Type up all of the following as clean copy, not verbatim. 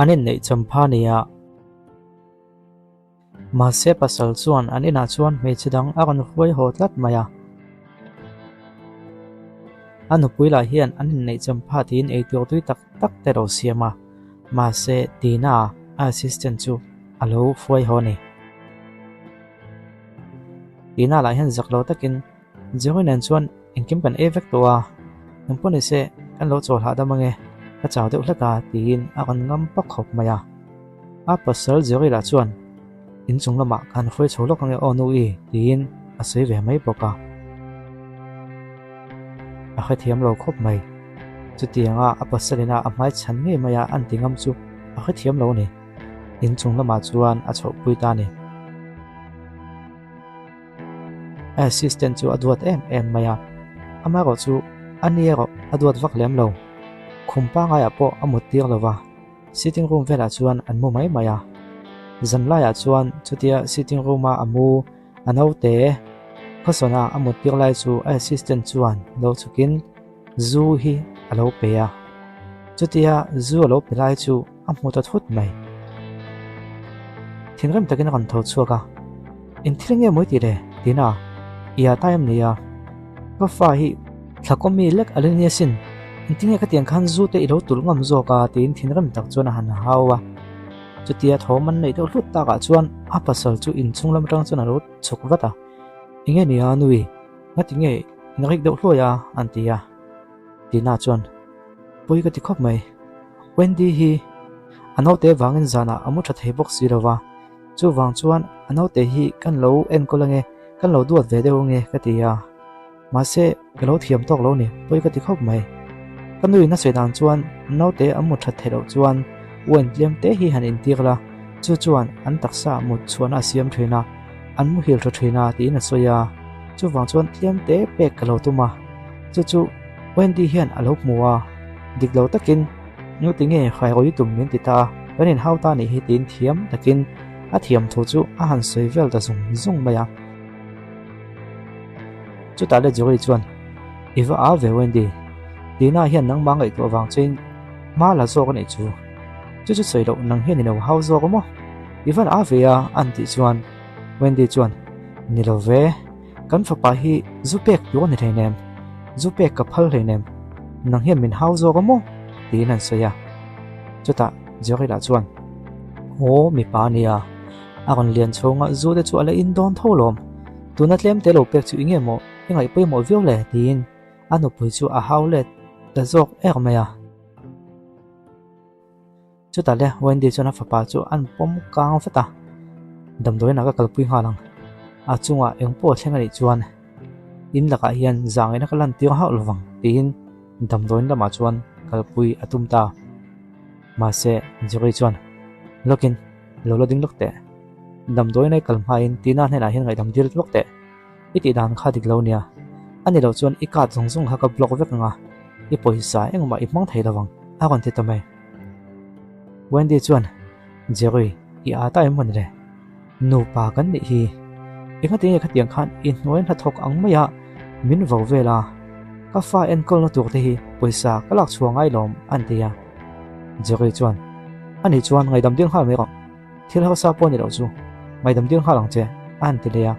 An inneih champha nia. Mahse pasal chuan an inah chuan hmeichhe dang a rawn hruai haw tlat mai a. A nupui lah hian an inneih champha tiin eitur tui tak tak te lo siam a, mahse Tina a assistant chu a lo hruai haw a ni. Tina lah hian zak lo takin Jerry nen chuan engkim kan ei vek tawh a, eng pawh ni se kan lo chawl hahdam ange, ka chau deuh hlek a tiin a rawn ngam pak khawp mai a. A pasal Jerry lah chuan inchung lamah kan hruai chho lawk ange aw nu i tiin a sawi ve mai bawk a. A hrethiam lo khawp mai. Chutianga a pasalina a hmai chhan ngei maia an ti ngam chu a hrethiam lo a ni. Inchung lamah chuan a chhohpui ta a ni. A assistant chu a duat em em mai a, amaherawh chu a ni erawh a duat vak lem lo. Khum pangaiah pawh a mut tir lo va, sitting room velah chuan an mu mai mai a. Zan laiah chuan chutia sitting room a a mu a naute khawsawna a mut tir lai chu a assistant chuan lo chhukin zu hi a lo pe a. Chutia zu a lo pe lai chu a hmu ta thut mai. Thinrim takin a rawn tho chhuak a, Eng thil nge mawi tih le? tiin a i a ta em ni a? Ka fa hi thlakawmi lek a la ni asin, engtin nge khatiang khan zu te i lo tulh ngam zawk a? tiin thinrim tak chuan a han hau a. Chutia thawm an neih deuh hlut takah chuan a pasal chu inchhung lam atang chuan a lo chhuk vat a, Eng nge ni a nui? Ngati nge in rik deuh hluai a? an ti a. Tina chuan, Pawi ka ti khawp mai. Wendy hi a naute vangin zanah a mu tha thei bawk si lo va, chuvang chuan a naute hi kan lo enkawl ange, kan lo duat ve deuh ange ka ti a. Mahse, ka lo thiam tawk lo ni, pawi ka ti khawp mai. Ka nuin a sawi dan chuan naute a mu that theih loh chuan wine tlem te hi han intir la, chu chuan an taksa mut chhuahna a siam thin a, an muhil tha thin a tiin a sawi a, chuvang chuan tlem te pek ka lo tum a, chu chu Wendy hian a lo hmu a, dik lo takin Nute nge hrairawi tum min ti ta a, kan inhau ta nih hi tiin thiam takin a thiam thu chu a han sawi vel ta zung zung mai a. Chutah le Jerry chuan, I va a ve Wendy, Tina hian nangmah ngaihtuah vang chein hma la zawk a nih chu. Chu chu sawi loh nang hian i lo hau zawk a maw? I van a ve a an tih chuan Wendy chuan, Ni lo ve, kan fapa hi zu pek tur a ni hleinem, zu pek ka phal hleinem, nang hian min hau zawk a maw? tiin an sawi a. Chutah Jerry lah chuan, Aw mipa a nia, a rawn lian chhunga zu te chu a la in dawn tho lawm, tuna tlem te lo pek chu i nge maw, i ngaih pawimawh viau le tiin a nupui chu a hau let ta zawk er mai a. Chutah le Wendy chuan a fapa chu an pawm kang vat a, damdawiin ah ka kalpui nghal ang, a chungah eng pawh a thleng a nih chuan in lakah hian zangina ka lan tir hauh lovang tiin damdawiin lamah chuan kalpui a tum ta. Mahse Jerry chuan lawkin lo la ding lawk teh, damdawiin ai kal hmain Tina hnenah hian ngaihdam dil lawk teh. I tih dan kha dik lo nia. A ni loh chuan i card zawng zawng kha ka block vek ang a, i pawisa engmah i hmang thei lovang, a rawn ti ta mai. Wendy chuan, Jerry, i â ta em maw ni le? Nupa kan nih hi. Engati nge khatiang khan i hnuai hnathawk ang maia min vo vel a, ka fa enkawlna tur te hi pawisa ka lak chhuah ngai lawm, an ti a. Jerry chuan, A nih chuan ngaihdam ding nghal mai rawh. Thil harsa pawh ni loh chu ngaihdam dil nghal ang che, a han ti leh a.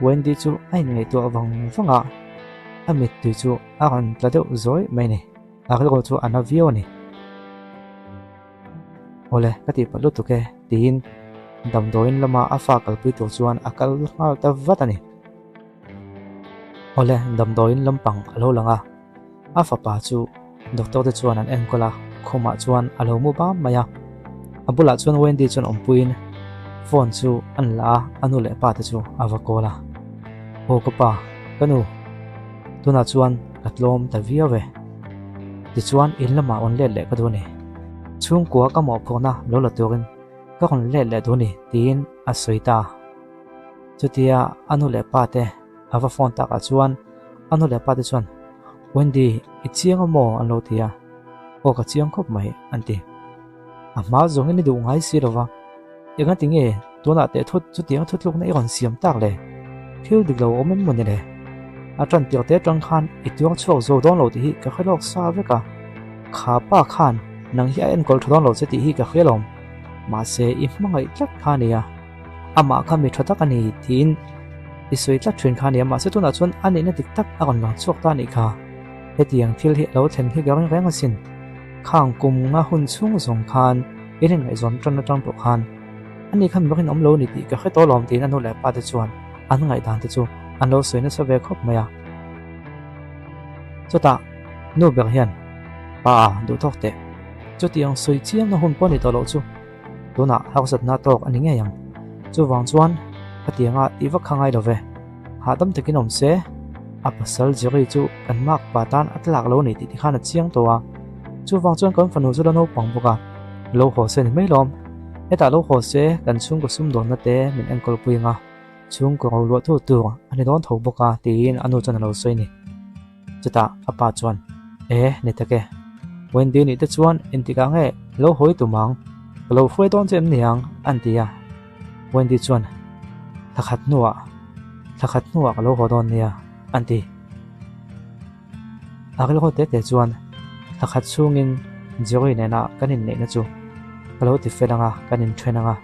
Wendy chu a inngaihtuah vang vang a, a mittui chu a rawn tla deuh zawi mai a ni. A rilru chu a na viau a ni. Awle, ka tihpalh lutuk e, tiin damdawiin lama a fa kalpui tur chuan a kal nghal ta vat a ni. Awle, damdawiin lampang a lo lang a, A fapa chu doctor te chuan an enkawl a, khumah chuan a lo mu bam mai a. A bulah chuan Wendy chuan awmpuiin phone chu an la a, a nu leh pa te chu a va call a. Aw ka pa, ka nu, tunah chuan ka tlawm ta viau e. Tichuan in lamah rawn let leh ka duh a ni. Chhungkua ka mawhphurhna lo la turin ka rawn let leh duh a ni tiin a sawi ta. Chutia a nu leh pa te a va phone takah chuan a nu leh pa te chuan Wendy i chiang a maw an lo ti a, aw ka chiang khawp mai an ti. A hma zawngin i duh ngai si lova, engati nge tunah teh thut chutiang thutlukna i rawn siam tak le? Thil dik lo awm em mawni le? A tan tir te atang khan i tuang chhuak zo dawn lo tih hi ka hre lawk sa vek a, kha pa khan. Nang hi a enkawl tha dawn lo che tih hi ka hria lawm. Mahse, i hmangaih tlat kha a nia. Amah kha mi tha tak a ni tiin i sawi tlat thin kha a nia. Mahse, tunah chuan a nihna dik tak a rawn lang chhuak ta a nih kha. Hetiang thil hi a lo thlen hi ka ring reng asin. Khang kum nga hun chhung zawng khan in inngaihzawn tan atang tawh khan ani khan mi rinawm lo ni tih ka hre tawh lawm tiin a nu leh pa te chuan an ngaihdan te chu an lo sawi nasa ve khawp mai a. Chutah nu ber hian pa duh tawk teh chutiang sawi chiamna hun pawh ni tawh loh chu tunah harsatna tawk a ni ngei ang. Chuvang chuan khatianga tih vak kha ngai lo ve. Hahdam takin awm se, a pasal Jerry chu kan mak pa tan a tlak lo a ni tih tikhan a chiang tawh a. Chuvang chuan kan fanu chu la naupang bawk a, lo haw se ni mai lawm. Hetah lo haw se kan chhungkaw sumdawnna te min enkawl pui ang a, chhungkaw ro luah tu tur a ni dawn tho bawk a tiin a nu chuan a lo sawi a ni. Chutah a pa chuan, E, ni tak e. Wendy nih te chuan engtikah nge lo hawi tum ang? Ka lo hruai dawn che em ni ang? a ti a. Wendy chuan, Thla khat hnuah, thla khat hnuah ka lo haw dawn nia, an ti. A rilru te te chuan thla khat chhungin Jerry nena kan inneihna chu ka lo ti fel ang a, kan inthen ang a,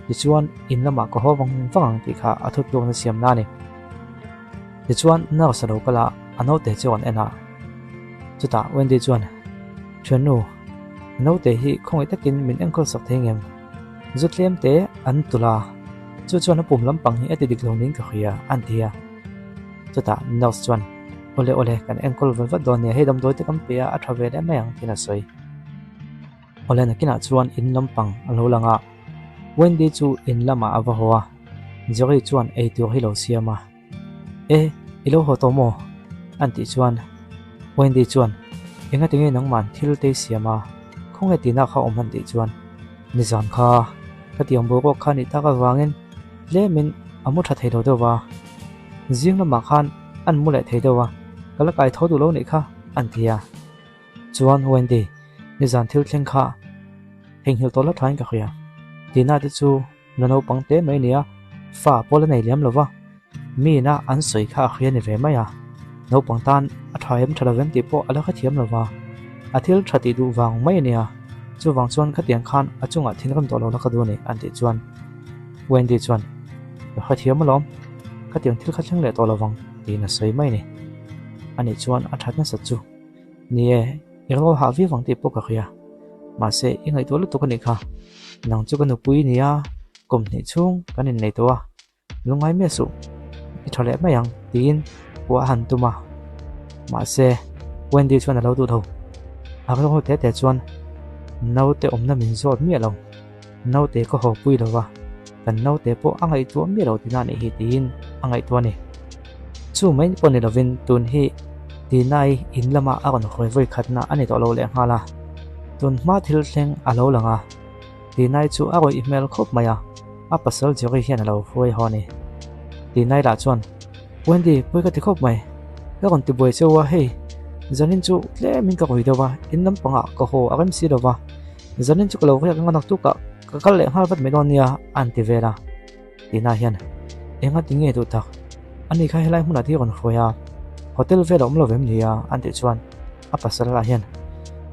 tichuan in lamah ka haw vang vang ang tih kha a thutlukna siamna a ni. Tichuan nurse a lo kal a, a naute chu an en a. Chutah Wendy chuan, Thiannu, naute hi khawngaih takin min enkawl sak thei ngem? Zu tlem te an tulh a, chu chuan a pum lampang hi a ti dik lo niin ka hria, a ti a. Chutah nurse chuan, Awle awle, kan enkawl vat vat dawn nia, hei damdawi te kan pe a, a tha ve leh mai ang, tiin a sawi. Awle nakinah chuan in lampang a lo lang a, Wendy chu in lamah a va haw a, Jerry chuan eitur hi lo siam a. E, i lo haw tawh maw? An tih chuan Wendy chuan, Enga tinge nangman thil te i siam a, khawnge tina kha awm han tih chuan, Nizan kha ka tiang boruak kha nih tak avangin tlemin a mu tha thei lo deuh va, zing lamah khan an mu leh thei deuh a, ka la kai tho duh lo nih kha, an ti a. Chuan Wendy, nizan thil thleng kha theihnghilh tawh la thain ka hria, tina te chu La naupang te mai nia, fa pawh la nei liam lo va, mi ina an sawi kha a hria ni ve mai a, naupang tan a tha em tha lo em tih pawh a la hrethiam lo va, a thil tha tih duh vang mai a nia, chuvang chuan khatiang khan a chungah thinrim tawh lo la ka duh a ni an tih chuan Wendy chuan ka hrethiam alawm, khatiang thil kha thleng leh tawh lo vang tiin a sawi mai a ni. Ani chuan a that nasat chu. Ni e, i ro hah viau vang tih pawh ka hria. Mahse, i ngaihtuah lutuk a nih kha. Nang chu ka nupui nia, kum hnih chhung kan innei tawh a, lungngai miah suh, i tha leh mai ang tiin pawh a han tum a. Mahse, Wendy chuan a lo duh lo. A rilru te te chuan naute awmna min zawt miah lo, naute ka haw pui lo va, kan naute pawh a ngaihtuah miah lo tina nih hi tiin a ngaihtuah a ni. Chu mai pawh ni lovin tun hi Tinai in lama a rawn hawi vawi khatna a ni tawh lo leh nghal a, tun hma thil thleng a lo lang a, Tinai chu a rawih hmel khawp mai a, a pasal Jerry hian a lo hruai haw a ni. Tinai lah chuan, Wendy, pawi ka ti khawp mai, ka rawn ti buai cheu a, hei zanin chu tlemin ka rawi deuh a, in lampangah ka haw a rem si lo va, zanin chu ka lo riak anga naktukah ka kal leh nghal vat mai dawn nia, a han ti vel a. Tina hian, Enga ti nge duh tak? Ani kha helai hmunah te rawn hruai a, hotel vel a awm lo vem nia an tih chuan a pasal lah hian,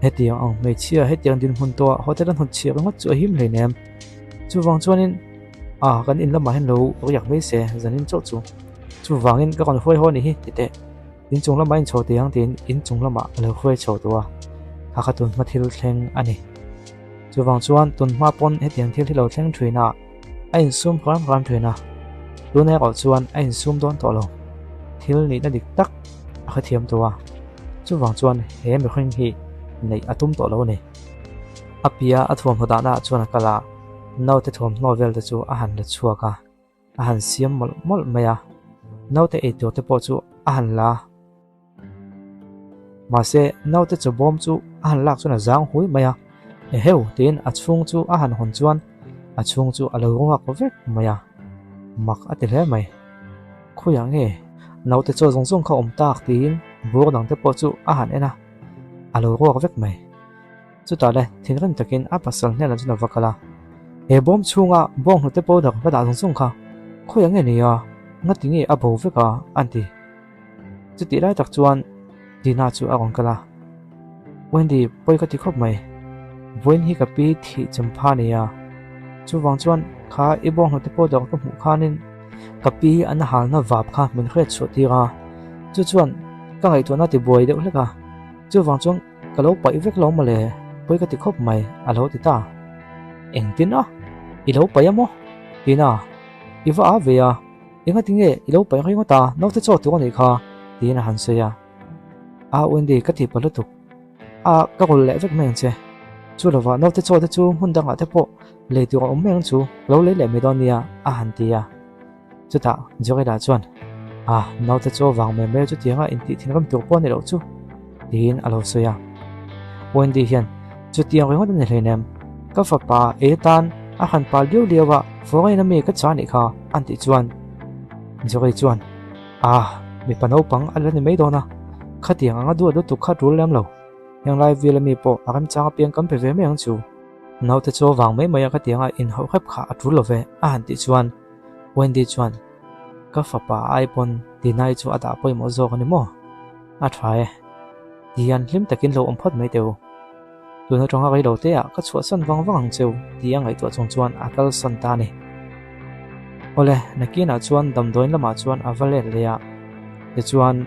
Hetiang ang hmeichhia hetiang dinhmun tawhah hotel an hnutchhiah ringawt chu a him hleinem. Chuvang chuanin a kan in lamah hian lo riak mai se zanin chauh chu. Chuvangin ka rawn hruai haw a nih hi ti teh. Inchung lamah a inchho teh ang tiin inchung lamah a lo hruai chho tawh a, kha kha tun hma thil thleng a ni. Chuvang chuan tun hma pawn hetiang thil hi lo thleng thin a. A insum ram ram thin a, tun erawh chuan a insum dawn tawh lo. Thil nihna dik tak a hrethiam tawh a, chuvang chuan he mihring hi neih a tum tawh lo a ni. A pia a thuamhnaw dahna ah chuan a kal a, naute thuamhnaw vel te chu a han la chhuak a, a han siam mawlh mawlh mai a, naute eitur te pawh chu a han la a. Mahse, naute chaw bawm chu a han lak chuan a zang hui mai a, Eheu! tiin a chhung chu a han hawn chuan a chhung chu a lo ruak vek mai a, mak a ti hle mai. Khawiah nge naute chaw zawng zawng kha awm tak tiin bur dang te pawh chu a han en a, a lo ruak vek mai. Chutah le thinrim takin a pasal hnenah chuan a va kal a, He bawm chhunga bawnghnute powder va dah zawng zawng kha khawiah nge ni a, ngati nge a bo vek a? an ti. Chutih lai tak chuan Dina chu a rawn kal a, Wendy pawi ka ti khawp mai. Vawiin hi ka pi thih chawm pha nia. Chuvang chuan kha i bawnghnute pawh dawr ka hmuh khanin ka pi an halna vap kha min hriat chhuah tir a, chu chuan ka ngaihtuahna ti buai deuh hlek a, chuvang chuan ka lo paih vek lo mawle, pawi ka ti khawp mai a lo ti ta. Engtin a? I lo paih a maw? Tina, i va a ve a, engati nge i lo paih ringawt a, naute chaw tur a nih kha, tiin a han sawi a. A Wendy ka ti pa lutuk. A, ka rawl leh vek mai ang che. Chu lovah naute chaw te chu hmun dangah te pawh lei tur a awm mai ang chu, ka lo lei leh mai dawn nia, a han ti a. Chutah Jorida chuan, A, naute chaw vang mai mai chutianga intih thinrim tur pawh a ni loh chu, tiin a lo sawi a. Wendy hian, Chutiang ringawt a ni hleinem, ka fapa ei atan a han pal liau liau a, foreign a mi ka chah anih kha, an tih chuan Jory chuan, A, mipa naupang a la ni mai dawn a, khatiang anga duat lutuk kha tul lem lo. Heng lai vel ami pawh a remchang apiang kan pe ve mai ang chu. Naute chaw vang mai mai a khatianga inhauh hrep kha a tul lo ve, a han tih chuan Wendy chuan, Ka fapa ai pawn Dinai chu a dah pawimawh zawk a ni maw? A tha e. Tihian hlim takin lo awm phawt mai teh u. Tun atanga rei lo te ah ka chhuahsan vang vang ang cheu tih a ngaihtuah chung chuan a kalsan ta a ni. Awle, nakinah chuan damdawiin lamah chuan a va let leh a, tichuan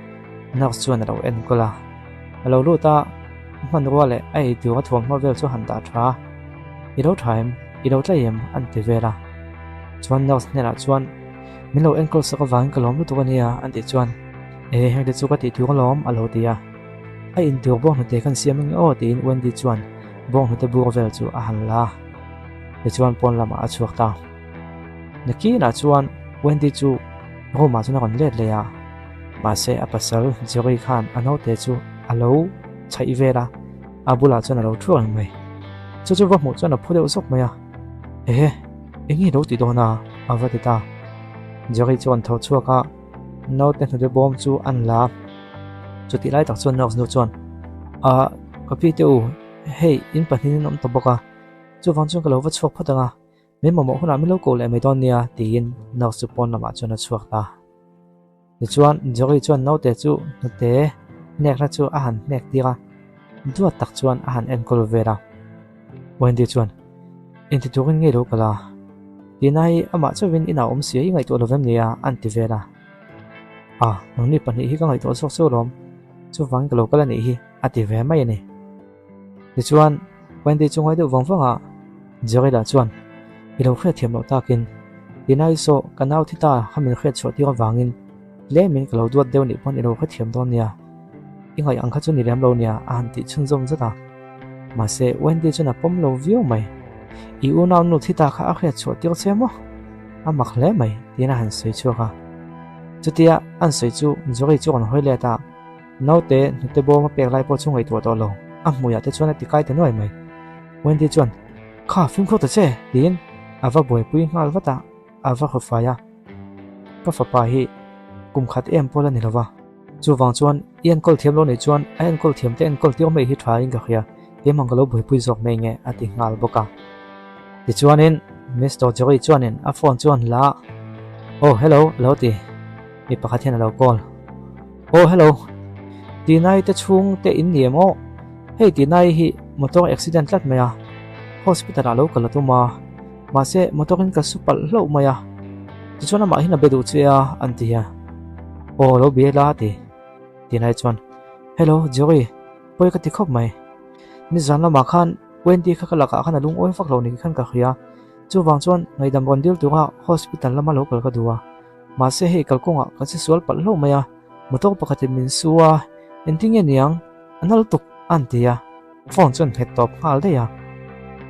nurse chuan a lo enkawl a. A lo lut a, hmanrua leh a eitur a thuamhnaw vel chu han dah tha a, I lo tha em? I lo tlai em? an ti vel a. Chuan nurse hnenah chuan, Min lo enkawl sak avangin ka lawm lutuk a nia an tih chuan, E, hengte chu ka tih tur alawm a lo ti a. A intur bawnghnute kan siam eng aw tiin Wendy chuan bawnghnute bur vel chu a han la a, tichuan pawn lamah a chhuak ta. Nakinah chuan Wendy chu room ah chuan a rawn let leh a, mahse a pasal Jerry khan a naute chu a lo chhaih vel a, a bulah chuan a lo thu reng mai. Chu chu va hmuh chuan a phu deuh zawk mai a, Ehe, eng nge lo ti dawn a? a va ti ta. Jerry chuan tho chhuak a, Naute hnute bawm chu an la. Chutih lai tak chuan nurse nu chuan, Ah, ka pi te u, hei in pahnihin awm ta bawk a, chuvang chuan ka lo va chhuak phawt ang a, min mamawh hunah min lo ko leh mai dawn nia, tiin nurse chu pawn lamah chuan a chhuak ta. Tichuan, Jory chuan naute chu hnute hnekna chu a han hnek tir a, duat tak chuan a han enkawl vel a. Wendy chuan, Inti turin ngei lo kal a, tina hi amah chauhin inah awm sia i ngaihtuah lo vem nia, an ti vel a. A, nangni pahnih hi ka ngaihtuah zawk chauh lawm, chuvangin ka lo kal a nih hi, a ti ve mai a ni. Tichuan, Wendy chu ngawi deuh vang vang a, Jerry lah chuan, I lo hriatthiam loh takin, tina hi saw ka nau thi ta kha min hriatchhuah tir avangin tlemin ka lo duat deuh nih pawn i lo hrethiam dawn nia. I ngaih ang kha chu ni lem lo nia, a han tih chhunzawm zat a. Mahse, Wendy chuan a pawm lo viau mai. I unau nu thi ta kha a hriat chhuah tir che maw? A mak hle mai, tiin a han sawi chhuak a. Chutia an sawi chu Jory chu a rawn hawi let a, naute hnute bawm a pek lai pawh chu ngaihtuah tawh lo, a hmuiah te chuan a ti kai ta nuai mai. Wendy chuan, Kha, fimkhur ta che! tiin a va buaipui nghal vat a, a va hawfai a. Ka fapa hi kum khat em pawh la ni lo va. Chuvang chuan i enkawl thiam lo nih chuan a enkawl thiam te enkawl tir mai hi tha in ka hria, keimah ka lo buaipui zawk mai nge a ti nghal bawk a. Tichuanin Mister Jerry chuanin a phone chuan la a, Oh hello a lo ti, mi pakhat hian a lo call. Oh hello, Tinai te chhung te in ni em aw? Hei Tinai hi motor accident tlat mai a, hospital ah lo kal a tum a, mahse motor in ka su palh hlauh mai a, tichuan amah hian a be duh che a an ti a. Aw lo bia ila a ti. Tinai chuan, Hello Jerry, pawi ka ti khawp mai. Nizan lamah khan Wendy kha ka lakah khan a lungawi vak lo ni khan ka hria. Chuvang chuan ngaihdam rawn dil tura hospital lama lo kal ka duh a. Mahse hei kalkawngah ka che sual palh hlauh mai a, motor pakhatin min su a, engtin nge niang, a nal tuk a an ti a. Phone chuan nghet tawp nghal daih a.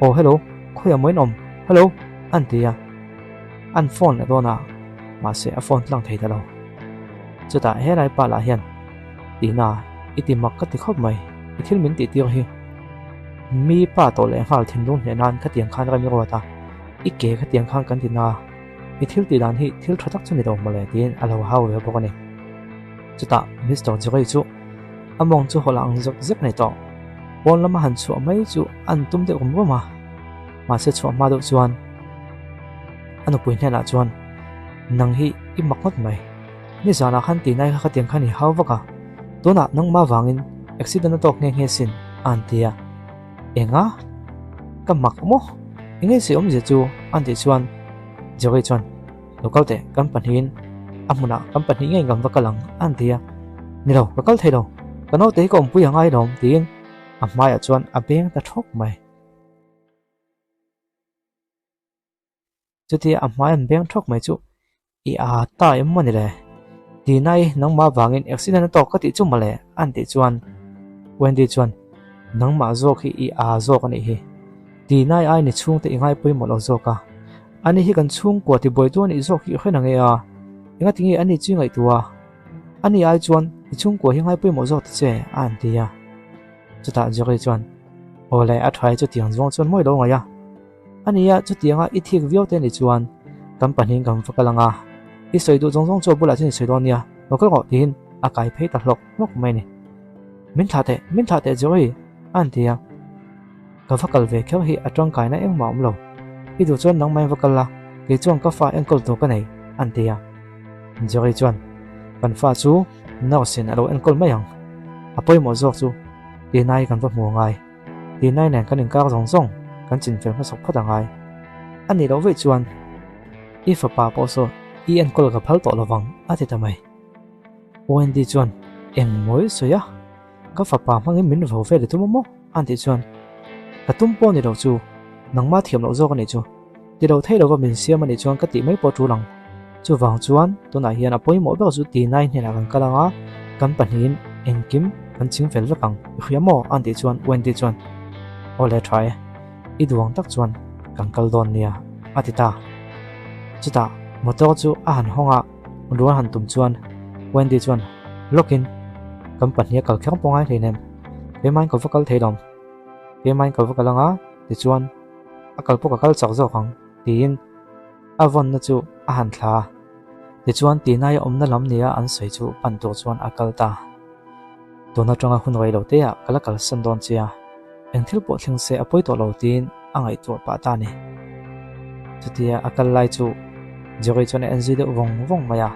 Aw hello, khawiah maw in awm? Hello an ti a. An phone leh dawn a, mahse a phone tlang thei ta lo. Chutah helai pa lah hian, Tina, i ti mak ka ti khawp mai, i thil min tih tir hi. Mi pa tawh leh nghal thinlung hneh nan khatiang khan rem i ruat a, i ke khatiang khan kan ti na. I thil tih dan hi thil tha tak chu ni lo mawle tiin a lo hau ve bawk a ni. Chutah Mister Jerry chu a mawng chu hawlh ang zek zek a ni tawh. Pawn lama han chhuah mai chu an tum deuh rum rum a, mahse chhuah hma deuh chuan a nupui hnenah chuan, Nang hi i mak ngawt mai, nizanah khan tinai kha khatiang khan i hau vak a, tunah nangmah vangin accident a tawk nghe nghe sin a han ti a. Enga? Ka mak maw? Enge sawi awmzia chu? An tih chuan Jerry chuan, Lo kal teh, kan pahnihin a hmunah kan pahnih ngei kan va kal ang, an ti a. Ni lo, ka kal thei lo. Ka naute hi ka awmpui a ngai lawm, tiin a hmaiah chuan a beng ta thawk mai. Chutia a hmai an beng thawk mai chu i a ta em maw ni le? Tina i nangmah vangin accident a tawk ka tih chu mawle an tih chuan Wendy chuan nangmah zawk hi i a zawk a nih hi. Tina i ai ni chhungte i ngai pawimawh lo zawk a. Ani hi kan chhungkua tibuaitu a nih zawk hi i hre nange a. Engati nge ani chu i ngaihtuah a? Ani ai chuan i chhungkua hi ngai pawimawh zawk ta che a an ti a. Chutah Jerry chuan Awle a tha hi chutiang zawng chuan mawi lo ngaih a. A nia, chutianga i thik viau te ni chuan kan pahnihin kan va kal ang a, i sawi duh zawng zawng chu a bulah chuan i sawi dawn nia, lo kal rawh tiin a kai phei ta hlawk hlawk mai a ni. Min thlah teh, min thlah teh Jerry, a han ti a. Ka va kal ve kher hi a tangkaina engmah a awm lo, i duh chuan nangmah in va kal la, kei chuan ka fa enkawl tur ka nei, a han ti a. Jerry chuan, Kan fa chu nurse in a lo enkawl mai ang, a pawimawh zawk chu Tina-i kan va hmu angai. Tinai nen kan inkar zawng zawng kan chinfel hmasak phawt a ngai. A nih loh veih chuan i fapa pawh saw i enkawl ka phal tawh lovang a ti ta mai. Wendy chuan eng mawi sawi a, ka fapa hmangin min vo vel i tum a maw? a tih chuan ka tum pawh ni lo chu nangmah thiam loh zawk a nih chu. Ti lo thei lova min siam a nih chuan ka tih mai pawh tul ang. Chuvang chuan tunah hian a pawimawh ber chu Tinai hnenah kan kal ang a, kan pahnihin engkim kan ching fel vek ang. I hria maw? a tih chuan Wendy chuan Aw le tha e, i duh ang tak chuan kan kal dawn nia a ti ta. Chutah motor chu a han hawng a, rual han tum chuan Wendy chuan lawkin kan pahniha kal kher pawh ngai hleinem, keimahin ka va kal thei lawm, keimahin ka va kal ang a tichuan a kal pawh ka kal chak zawk ang tiin a vawnna chu a han thla a. Tichuan Tinai awmna lam nia an sawi chu pan tur chuan a kal ta. Tun atanga hun rei lo te ah ka la kalsan dawn che a, eng thil pawh thleng se a pawi tawh lo tiin a ngaihtuah pah ta a ni. Chutia a kal lai chu Jerry chuan a en zui deuh vawng vawng mai a.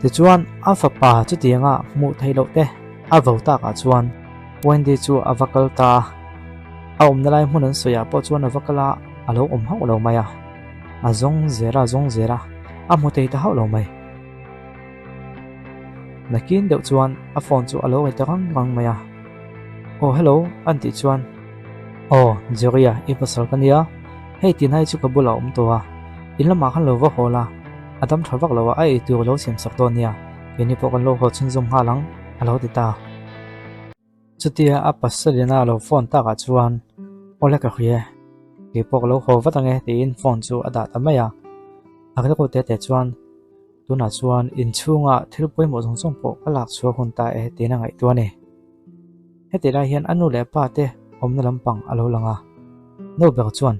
Tichuan a fapa chutianga hmuh theih loh te a vo takah chuan Wendy chu a va kal ta a. A awmna lai hmun an sawiah pawh chuan a va kal a, a lo awm hauh lo mai a. A zawng zel a, a zawng zel a, a hmu thei ta hauh lo mai. Nakin deuh chuan a phone chu a lo ri ta rang rang mai a. Aw hello an tih chuan Aw Jerry-a i pasal ka nia, hei tinai chu ka bulah a awm tawh a, in lamah khan lo va haw la, a dam tha vak lo a, a eitur a lo siam sak dawn nia, keini pawh kan lo haw chhunzawm nghal ang a lo ti ta. Chutia a pasalina a lo phone takah chuan Awle ka hria e, kei pawh ka lo haw vat ange tiin phone chu a dah ta mai a. A rilru te te chuan tunah chuan inchhunga thil pawimawh zawng zawng pawh ka lak chhuak hun ta e tiin a ngaihtuah a ni. Heti lai hian a nu leh pa te awmna lampang a lo lang a, nu ber chuan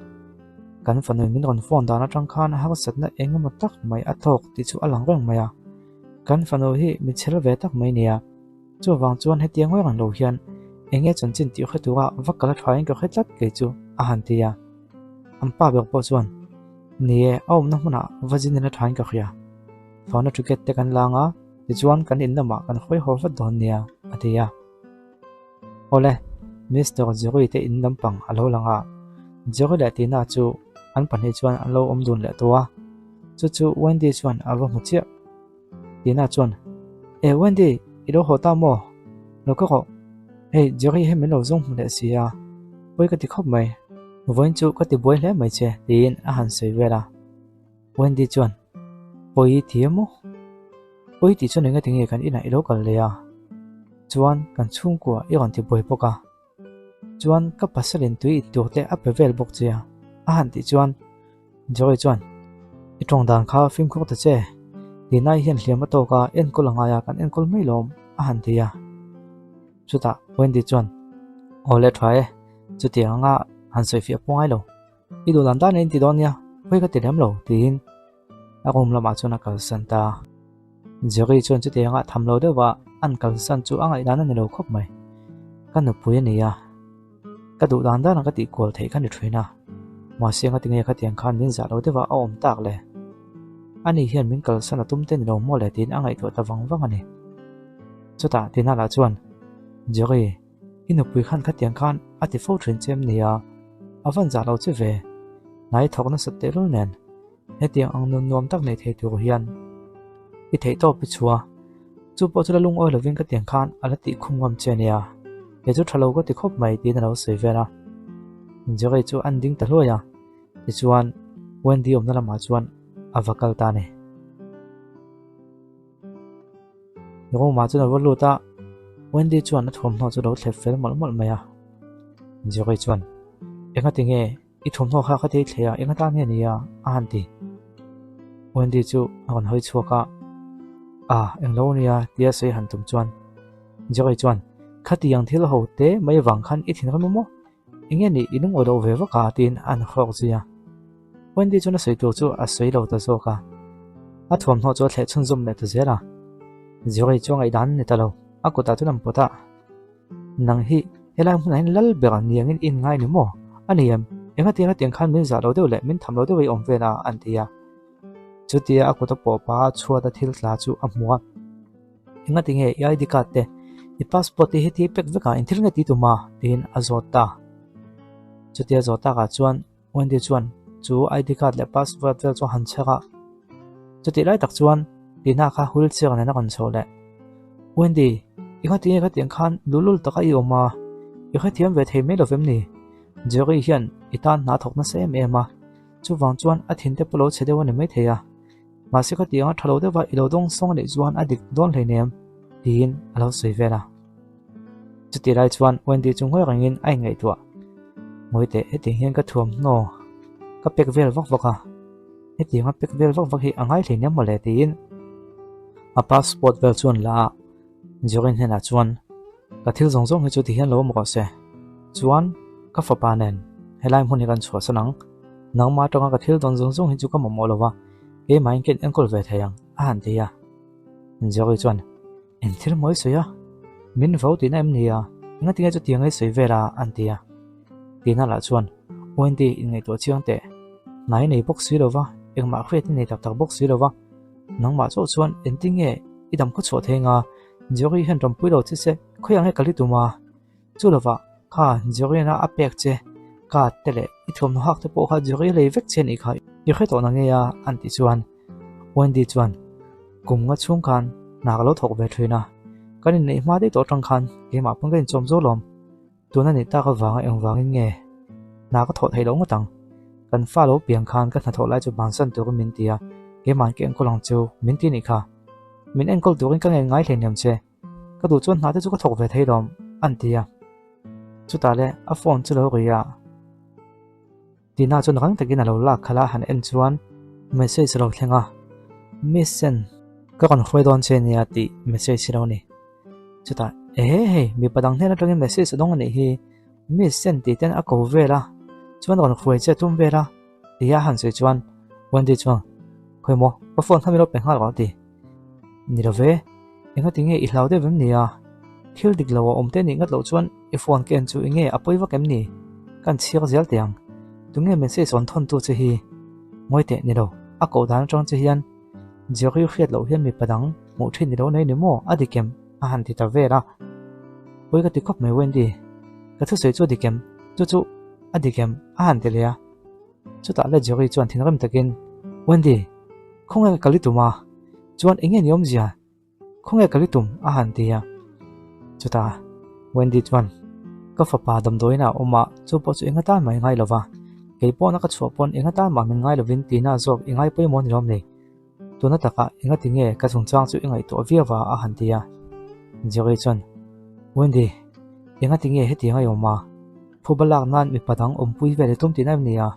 kan fanu min rawn phone dan atang khan harsatna eng emaw tak mai a tawk tih chu a lang reng mai a, kan fanu hi mi chhel ve tak mai nia. Chuvang chuan hetiang reng ang lo hian eng nge chanchin tih hre tura va kal a thain ka hre tlat kei chu a han ti a. An pa ber pawh chuan, Ni e, a awmna hmunah va zin in a thain ka hria. Fauna ticket te kan lang a, tichuan kan in lamah kan hawi haw vat dawn nia a ti a. Awle, Mister Jerry te in lampang a lo lang a, Jerry leh Tina chu an pahnih chuan an lo awm dun leh tawh a, chu chu Wendy chuan a va hmu chiah. Tina chuan, E Wendy, i lo haw ta maw? Lo ka rawh. Hei, Jerry hi min lo zawng hmu leh si a, pawi ka ti khawp mai. Vawiin chu ka ti buai hle mai che, tiin a han sawi vel a. Wendy chuan, Pawi i ti em maw? Pawi tih chuan engati nge kan inah i lo kal leh a? Chuan kan chhungkua i rawn ti buai bawk a. Chuan ka pasalin tui in tur te a pe vel bawk che a, a han tih chuan Joy chuan, I tawng dan kha fimkhur ta che, Dinai hian hliam a tawk a, enkawl a ngai a, kan enkawl mai lawm, a han ti a. Chutah Wendy chuan, Aw le tha e, chutiang anga han sawifiah pawh ngai lo, i duh dan dan in ti dawn nia, pawi ka ti lem lo, tiin a room lamah chuan a kalsan ta. Jerry chuan chutianga tham lo deuhva an kalsan chu a ngaihdan a ni lo khawp mai. Ka nupui a ni a, ka duh dan dana ka tih kual theih kha ni thin a, mahse ngatinge khatiang khan min zah lo deuhva a awm tak le? Ani hian min kalsan a tum te ni lo maw le tiin a ngaihtuah ta vang vang a ni. Chutah Tina lah chuan, Jerry, i nupui khan khatiang khan a ti fo thin che em ni a? A van zah lo che ve. Hnai thawk nasat tehlul nen hetiang ang nun nuam tak nei thei tur hian i theih tawp i chhuah. Chu pawh chu la lungawi lovin ka tiang khan a la tih khum ngam che a nia. Kei chu tha lo ka ti khawp mai tiin a lo sawi vel a. Jerry chu an ding ta hluai a, tichuan Wendy awmna lamah chuan a va kal ta a ni. Room ah chuan a va lut a, Wendy chuan a thuamhnaw chu a lo thlep fel mawlh mawlh mai a. Jerry chuan, Engati nge i thuamhnaw kha ka thei thleh a, enga tan nge ni a? a han ti. Wendy chu a rawn hawi chhuak a, A, englo nia tia sawi han tum chuan Jerry chuan, Khatiang thil ho te mai vang khan i thinrim a maw? Enge nih i lungawi loh ve vak a? tiin a han hrawk zui a. Wendy chuan a sawi tur chu a sawi lo ta zawk a. A thuamhnaw chu a thleh chhunzawm leh ta zel a. Jerry chu a ngaihdan a ni ta lo, a kutah chuan an pawt a. Nang hi helai hmunah hian lal ber ni angin i inngai ni maw? A ni em? Engatiang hetiang khan min zah lo deuh leh min tham lo deuh i awm vel a? an ti a. Chutia a kut a pawh pah a chhuat a thil tla chu a hmu a. Engati nge i ID card te, i passport te hi heti pek vek a, engthil nge ti tum a? tiin a zawt ta. Chutia zawt takah chuan Wendy chuan chu ID card leh passport vel chu a han chhek a. Chutih lai tak chuan Tina kha wheelchair nen a rawn chho leh. Wendy, i kha tinge khatiang khan luhlul taka i awm a, i hrethiam ve thei mai lovem ni? Jerry hian i tan hna thawk nasa em em a, chuvang chuan a thinte pawh lo chhe deuh a ni maithei a. Mahse khatianga tha lo deuha i lo dawng sawng a nih chuan a dik dawn hleinem, tiin a lo sawi vel a. Chutih lai chuan Wendy chu ngawi rengin a inngaihtuah. Ngawi teh, hetiang hian ka thuamhnaw ka pek vel vak vak a, hetianga pek vel vak vak hi a ngai hleinem mawle tiin a passport vel chuan la a, Jorin hnenah chuan ka thil zawng zawng hi chu tihian lo awm rawh se, chuan ka fapa nen helai hmun hi kan chhuahsan ang, nangmah atanga ka thil dawn zawng zawng hi chu ka mamawh lo va, keimahin ka inenkawl ve thei ang a han ti a. Jory chuan Eng thil mawi sawi a? Min vo tihna em ni a? Engati nge chutiang ei sawi vel a? an ti a. Tina lah chuan, Wendy, inngaihtuah chiang teh. Hna i nei bawk si lo va, engmah hriat i nei tak tak bawk si lo va. Nangmah chauh chuan engtin nge i dam khawchhuah thei anga? Jerry hian rampui lo che se, khawiah nge ka li tum a? Chu lovah, kha Jerry-na a pek che card te leh i thuamhnaw hak te pawh kha Jerry lei vek che anih kha i hre tawh na nge a? an tih chuan Wendy chuan, Kum nga chhung khan hna ka lo thawk ve thin a, kan inneih hma daih tawh atang khan keimah pawn ka inchawm zo lawm. Tuna nih tak avanga engvangin nge hna ka thawh theih loh ngawt ang? Kan fa lo piang khan ka hnathawh lai chu bansan turin min ti a, keimah ka enkawl ang chu min ti anih kha. Min enkawl turin ka ngen ngai hleinem che. Ka duh chuan hna te chu ka thawk ve thei lawm, an ti a. Chutah le a phone chu lo ri a. Tina chuan rang takin a lo lak khalh a, han en chuan message a lo thleng a, Miss Sen, ka rawn hruai dawn che nia tih message hi lo ni. Chutah, Ehe hei, mipa dang hnen atangin message a dawng a nih hi, Miss Sen tih ten a ko vel a, chuan rawn hruai che a tum vel a, tia a han sawi chuan Wendy chuan, Khawi maw, ka phone kha min lo pe nghal rawh a ti. Ni lo ve, engati nge i hlau deuh em ni a? Thil dik lo a awm te nih ngat loh chuan i phone ka en chu enge a pawi vak em ni? Ka an chhiar zel teh ang. Tunge message rawn thawn tu che hi? Ngawi teh ni lo, a koh dan atang che hian Jerry hriat loh hian mipa dang hmuh thin ni lo nei ni maw? A dik em? A han ti ta vel a. Pawi ka ti khawp mai Wendy, ka thusawi chu a dik em? Chu chu a dik em? A han ti leh a. Chutah le Jerry chuan thinrim takin, Wendy, khawnge ka li tum a? Chuan enge ni awmzia? Khawnge ka li tum? a han ti a. Chutah Wendy chuan, Ka fapa damdawiin ah a awm a, chu pawh chu enga tan mah i ngai lo va. Kei pawhna ka chhuah pawn enga tan mah min ngai lovin tina zawk i ngai pawimawh ni lawm ni? Tuna takah engati nge ka chungchang chu i ngaihtuah viau a? a han ti a. Jerry chuan, Wendy, engati nge hetiang a i awm a? Phuba lak nan mipa dang awmpui vel i tum tihna em ni a?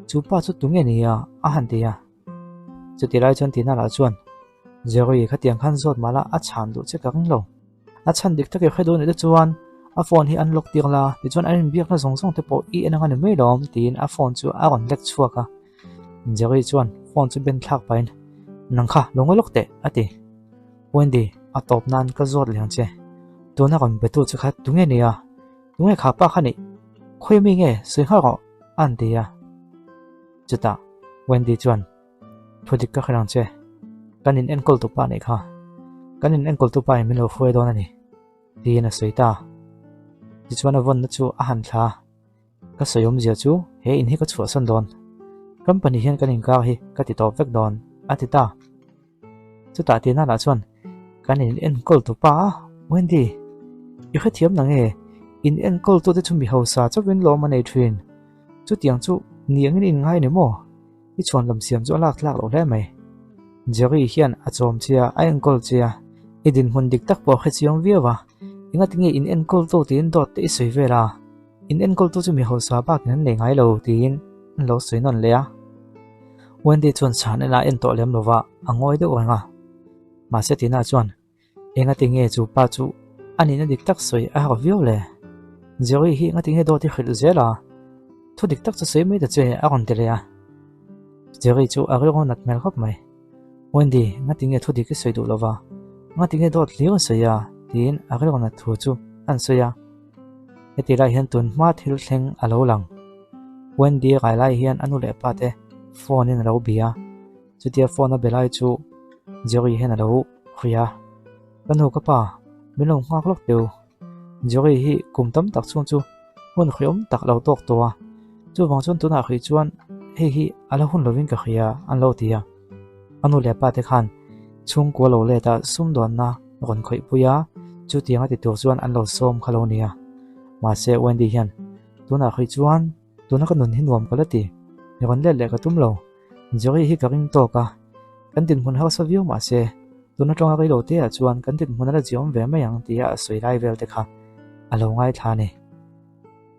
Chu pa chu tunge ni a? a han ti a. Chuti lai chuan Tina lah chuan, Jerry, khatiang khan zawt mah la a chhan duh che ka ring lo. A chhan dik tak i hre duh nih te chuan a phone hi an lock tir la, tichuan an inbiakna zawng zawng te pawh i en anga ni mai lawm, tiin a phone chu a rawn lek chhuak a. Jerry chuan phone chu ben thlak pahin, Nang kha, lo ngawi lawk teh, a ti. Wendy, a tawp nan ka zawt leh ang che. Tuna rawn betu che kha tunge ni a? Tunge kha pa kha nih? Khawi mi nge sawi nghal rawh, a han ti a. Chutah Wendy chuan, Thu dik ka hre ang che. Kan in enkawl tu pa nih kha. Kan in enkawl tu pa in min lo hruai dawn a ni, tiin a sawi ta. Tichuan a vawnna chu a han thla a. Ka sawi awmzia chu he in hi ka chhuahsan dawn. Company hian kan inkar hi ka ti tawp vek dawn, a ti ta. Chutah Tina lah chuan, Kan in enkawl tu pa a, Wendy, i hrethiam na nge? In enkawl tute chu mi hausa chauhin lawm a nei thin. Chutiang chu ni angin in ngai ni maw? I chhuan lam siam chu a lak tlak loh hle mai. Jerry hian a chawm che a, a enkawl che a, i dinhmun dik tak pawh a hrechiang viau a, engati nge in enkawl tu tiin dawt te i sawi vel a, in enkawl tu chu mi hausa bakin an nei ngai lo tiin an lo sawi nawn leh a. Wendy chuan chhan en a en tawh lem lova, a ngawi deuh reng a. Mahse Tina chuan Engati nge chu pa chu a nihna dik tak sawi a harh viau le? Jerry hi engati nge dawt i hrilh zel a? Thu dik tak chu sawi mai ta che a rawn ti leh a. Jerry chu a rilru nat hmel khawp mai. Wendy, engati nge thu dik i sawi duh lova? Engati nge dawt hlir a sawi a? tiin a rilru nat thu chu an sawi a. Heti lai hian tun hma thil thleng a lo lang. Wendy rai lai hian a nu leh pa te phone in a lo bia. Chutia phone a be lai chu Jerry hian a lo hria. Ka nu ka pa, min lo nghak lawk teu. Jerry hi kum tam tak chhung chu hun hriawm tak lo tawk tawh a, chuvang chuan tunah hrih chuan hei hi a la hun lovin ka hria an lo ti a. A nu leh pa te khan chhungkua lo let a sumdawnna rawn khawih pui a, chutiang a ti tur chuan an lo sawm kha lo nia. Mahse Wendy hian tunah hrih chuan tuna ka nun hi nuam ka la ti, rawn let leh ka tum lo. Jerry hi ka ring tawk a, kan dinhmun harsa viau mah se, tun atanga rei lo te ah chuan kan dinhmun a la ziawm ve mai ang tia a sawi lai vel te kha a lo ngaithla a ni.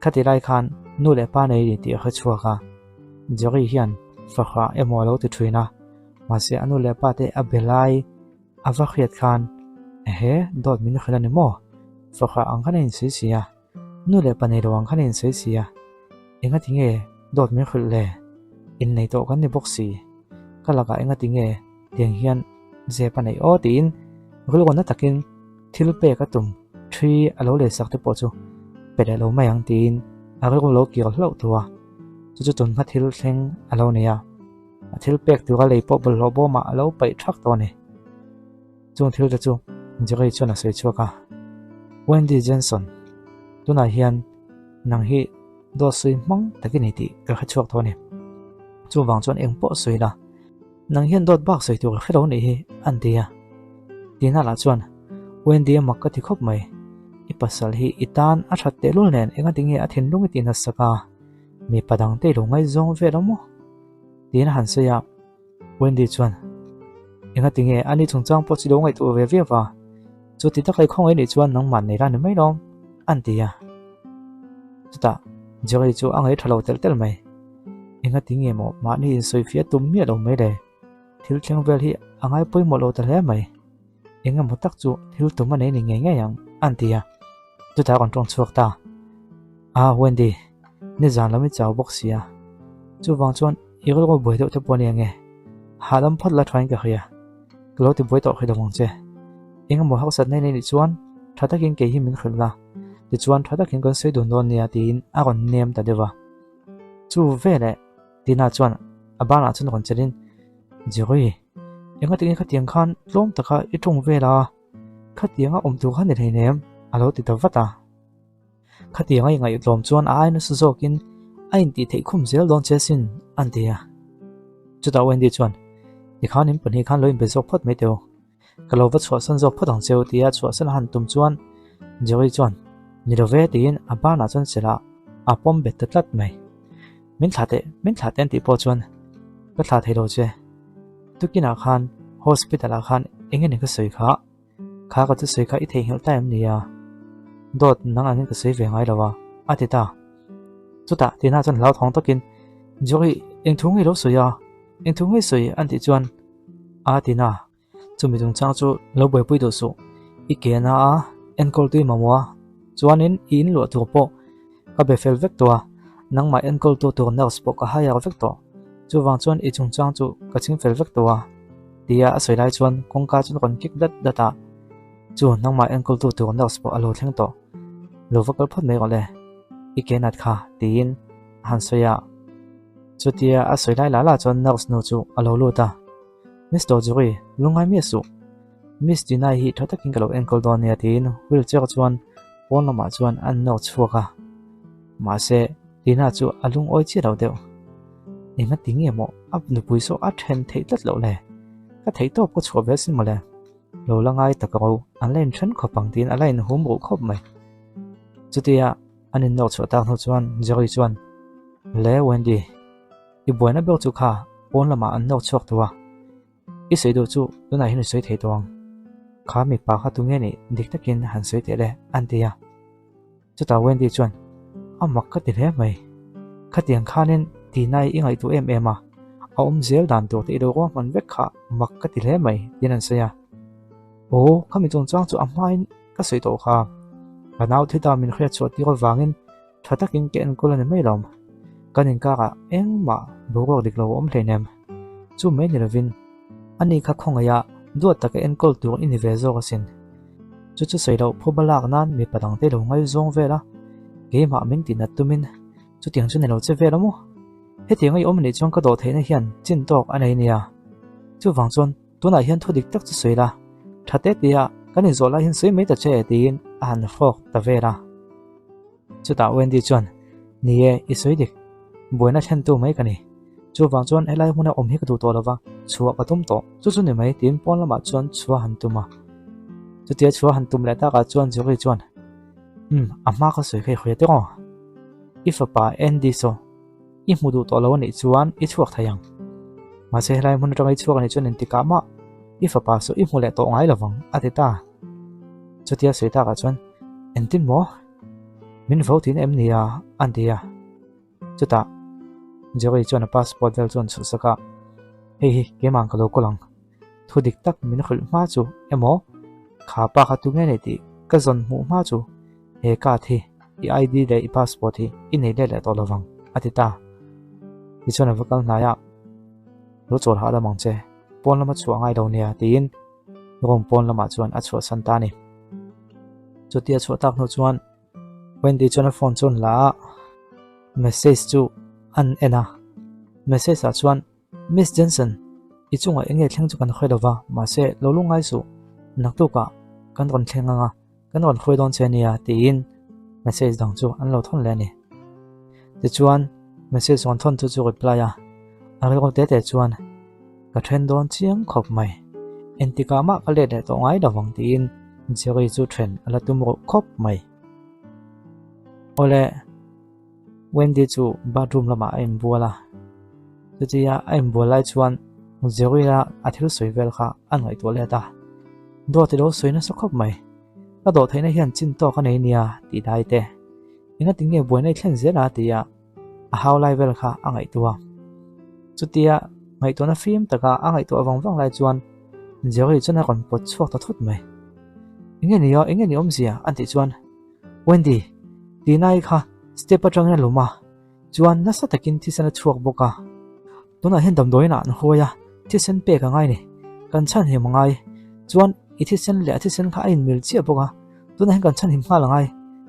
Khati lai khan nu leh pa nei ni tih a hre chhuak a, Jerry hian fahrah emaw a lo ti thin a, mahse a nu leh pa te a be lai a va hriat khan, Ehe, dawt min hrilh a ni maw? Fahrah ang khan a insawi si a. Nu leh pa nei lo ang khan in sawi si a, engati nge dawt min hrilh le? Innei tawh kan ni bawk si, ka lakah engati nge tiang hian zep a neih aw tiin rilruana takin thil pek a tum thi a lo lei sak te pawh chu pe leh lo mai ang tiin a rilru lo kir hlauh tu a, chu chu tun hma thil thleng a lo nei a, a thil pek tura lei pawh bawlhhlawh bawmah a lo paih thak tawh a ni. Chung thil te chu Jerry chuan a sawi chhuak a, Wendy Jenson, tunah hian nang hi dawt sawi hmang tak i ni tih ka hre chhuak tawh a ni. Chuvang chuan eng pawh sawi la, nang hian dawt bak sawi tur ka hre lo nih hi, an ti a. Tina lah chuan, Wendy a mak ka ti khawp mai, i pasal hi i tan a that tehlul nen engati nge a thinlung i tih nasa ka, mipa dangte i lo ngaizawng vel awm maw? Tiin a han sawi a. Wendy chuan, Engati nge ani chungchang pawh chu lo ngaihtuah ve viau va, chuti taka i khawngaih nih chuan nangmah nei la ni mai lawm, an ti a. Chutah Jerry chu a ngaih tha lo telh telh mai. Engati nge maw mahni insawifiah tum miah lo mai le, thil thleng vel hi a ngai pawimawh lo ta hle mai. Engemaw tak chu thil tum a nei ni ngei ngei ang, an ti a. Chutah a rawn tawng chhuak ta. Ah, Wendy, nizan lam i chau bawk si a. Chuvang chuan i rilru buai deuh te pawh a ni ange. Hahdam phawt la thain ka hria. Ka lo ti buai tawh hrih lo ang che. Engemaw harsat nei nei nih chuan tha takin kei hi min hrilh la. Tichuan tha takin kan sawi dun dawn nia tiin a rawn nem ta deuh a. Chu veleh Tina chuan a banah chuan rawn chelhin, Jerry, engati nge khatiang khan tlawm taka i tawng vel a? Khatianga awm tur kha ni hleinem, a lo ti ta vat a. Khatianga i ngaihtlawm chuan a ai nasa zawkin a intih theih khum zel dawn che sin, an ti a. Chutah Wendy chuan, Tikhan in pahnih khan lo inbe zawk phawt mai teh u. Ka lo va chhuahsan zawk phawt ang cheu tia chhuahsan a han tum chuan Jerry chuan, Ni lo ve tiin a banah chuan sela a pawm bet ta tlat mai. Min thlah teh, min thlah teh an tih pawh chuan ka thlah thei lo che. Tukinah khan hospital ah khan eng nge ni ka sawi kha? Kha ka chu sawi kha i theihnghilh ta em nia? Dawt nang angin ka sawi ve ngai lo a, a ti ta. Chutah Tina chuan hlauthawng takin, Jerry, eng thu nge i lo sawi a? Eng thu nge i sawi? an tih chuan a ti na. Chumi chungchang chu lo buaipui duh suh. I ke na a, enkawl tui mamawh a, chuanin i inluah tur pawh ka be fel vek tawh a, nangmah enkawl tu tur nurse pawh ka hire vek tawh. Chuvang chuan i chungchang chu ka ching fel vek tawh a, tia a sawi lai chuan kawngka chu rawn kik dat dat a, chu nangmah enkawl tu tur nurse pawh a lo thleng tawh. Lo va kal phawt mai rawh le, i ke nat kha, tiin a han sawi a. Chutia a sawi lai lah lah chuan nurse nu chu a lo lut a. Mister Jory, lungngai miah suh. Miss Tina-i hi tha takin ka lo enkawl dawn nia tiin wheelchair chuan pawn lamah chuan an nawr chhuak a. Mahse. Tina chu a lungawi chiah lo deuh. Enga ti nge maw a nupui saw a then theih tlat loh le? Ka theih tawp ka chhuah ve asin mawle. Lo la ngai tak ro, an la inthen khawp ang tiin a la inhum ruh khawp mai. Chutia an innawk chhuah tak hnu chuan Jerry chuan, Le Wendy, i buaina ber chu kha pawn lamah an nawk chhuak tawh a. I sawi duh chu tunah hian i sawi thei tawh ang. Kha mipa kha tunge nih dik takin han sawi teh le an ti a. Chutah Wendy chuan, A mak ka ti hle mai. Khatiang khanin Tina-i i ngaihtuah em em a, a awm zel dan tur te i lo ruahman vek kha mak ka ti hle mai tiin an sawi a. Aw, khami chungchang chu a hmain ka sawi tawh kha. Ka nau thi ta min hriat chhuah tir avangin tha takin ka enkawl a ni mai lo. Kan inkarah engmah boruak dik lo a awm hleinem. Chu mai ni lovin ani kha khawngaih a duat taka enkawl tur i ni ve zawk asin. Chu chu sawi loh phuba lak nan mipa dangte lo ngaizawng vel a, keimah min tinat tumin chutiang chu ni lo che vel a maw? Hetiang a i awm anih chuan ka dawh theihna hian chin tawk a nei nia. Chuvang chuan tunah hian thu dik tak chu sawi la, tha te tia kan inzawh lai hian sawi mai ta che tiin a han hrawk ta vel a. Chutah Wendy chuan, Ni e, i sawi dik. Buaina thlentu mai ka ni. Chuvang chuan helai hmuna awm hi ka duh tawh lova, chhuah ka tum tawh. Chu chu ni mai tiin pawn lamah chuan chhuah han tum a. Chutia chhuah han tum leh takah chuan Jerry chuan, Umm, a hma ka sawi kha i hria tawh aw. I fapa Andy saw i hmu duh tawh lo anih chuan i chhuak thei ang. Mahse helai hmun atanga i chhuak anih chuan engtikah mah i fapa saw i hmu leh tawh ngai lovang a ti ta. Chutia sawi takah chuan, Engtin maw? Min vo tin em nia? an ti a. Chutah Jerry chuan a passport vel chuan chhuh sak a, Hei hi keimah ka lo kawl ang. Thu dik tak min hrilh hma chu emaw kha pa kha tu nge nei tih ka zawn hmuh hma chu he card hi i ID leh i passport hi i nei let leh tawh lovang a ti ta. Tichuan a va kal hnai a, Lo chawl hahdam ang che, pawn lama chhuah ngai lo nia tiin room pawn lamah chuan a chhuahsan ta a ni. Chutia chhuah tak hnu chuan Wendy chuan a phone chu an la a, message chu an en a. Message ah chuan Miss Jensen, i chungah eng nge thleng chu kan hre lova, mahse lo lu ngai suh, naktukah kan rawn thleng ang a, kan rawn hruai dawn che nia tiin message dang chu an lo thawn leh a ni. Tichuan message rawn thawn chu chu reply a, a rilru te te chuan ka then dawn chiang khawp mai, engtikah mah ka let leh tawh ngai lovang tiin Jerry chu then a la tum ruh khawp mai. Awle. Wendy chu bathroom lamah a inbual a, chutia a inbual lai chuan Jerry-a a thil sawi vel kha a ngaihtuah let a, Dawt i lo sawi nasa khawp mai, ka dawh theihna hian chin tawk a nei nia tih dai te, engati nge buaina i thlen zel a tia a hau lai vel kha a ngaihtuah a. Chutia ngaihtuahna fim taka a ngaihtuah vang vang lai chuan Jerry chuan a rawn pawt chhuak ta thut mai. Enge ni aw, enge ni awmzia a tih chuan Wendy, Tina-i kha step atangin a lum a, chuan nasa takin thisen a chhuak bawk a. Tunah hian damdawiinah an huai a, thisen pek a ngai ni. Kan chhanhim a ngai. Chuan i thisen leh a thisen kha a inmil chiah bawk a, tunah hian kan chhanhim nghal a ngai.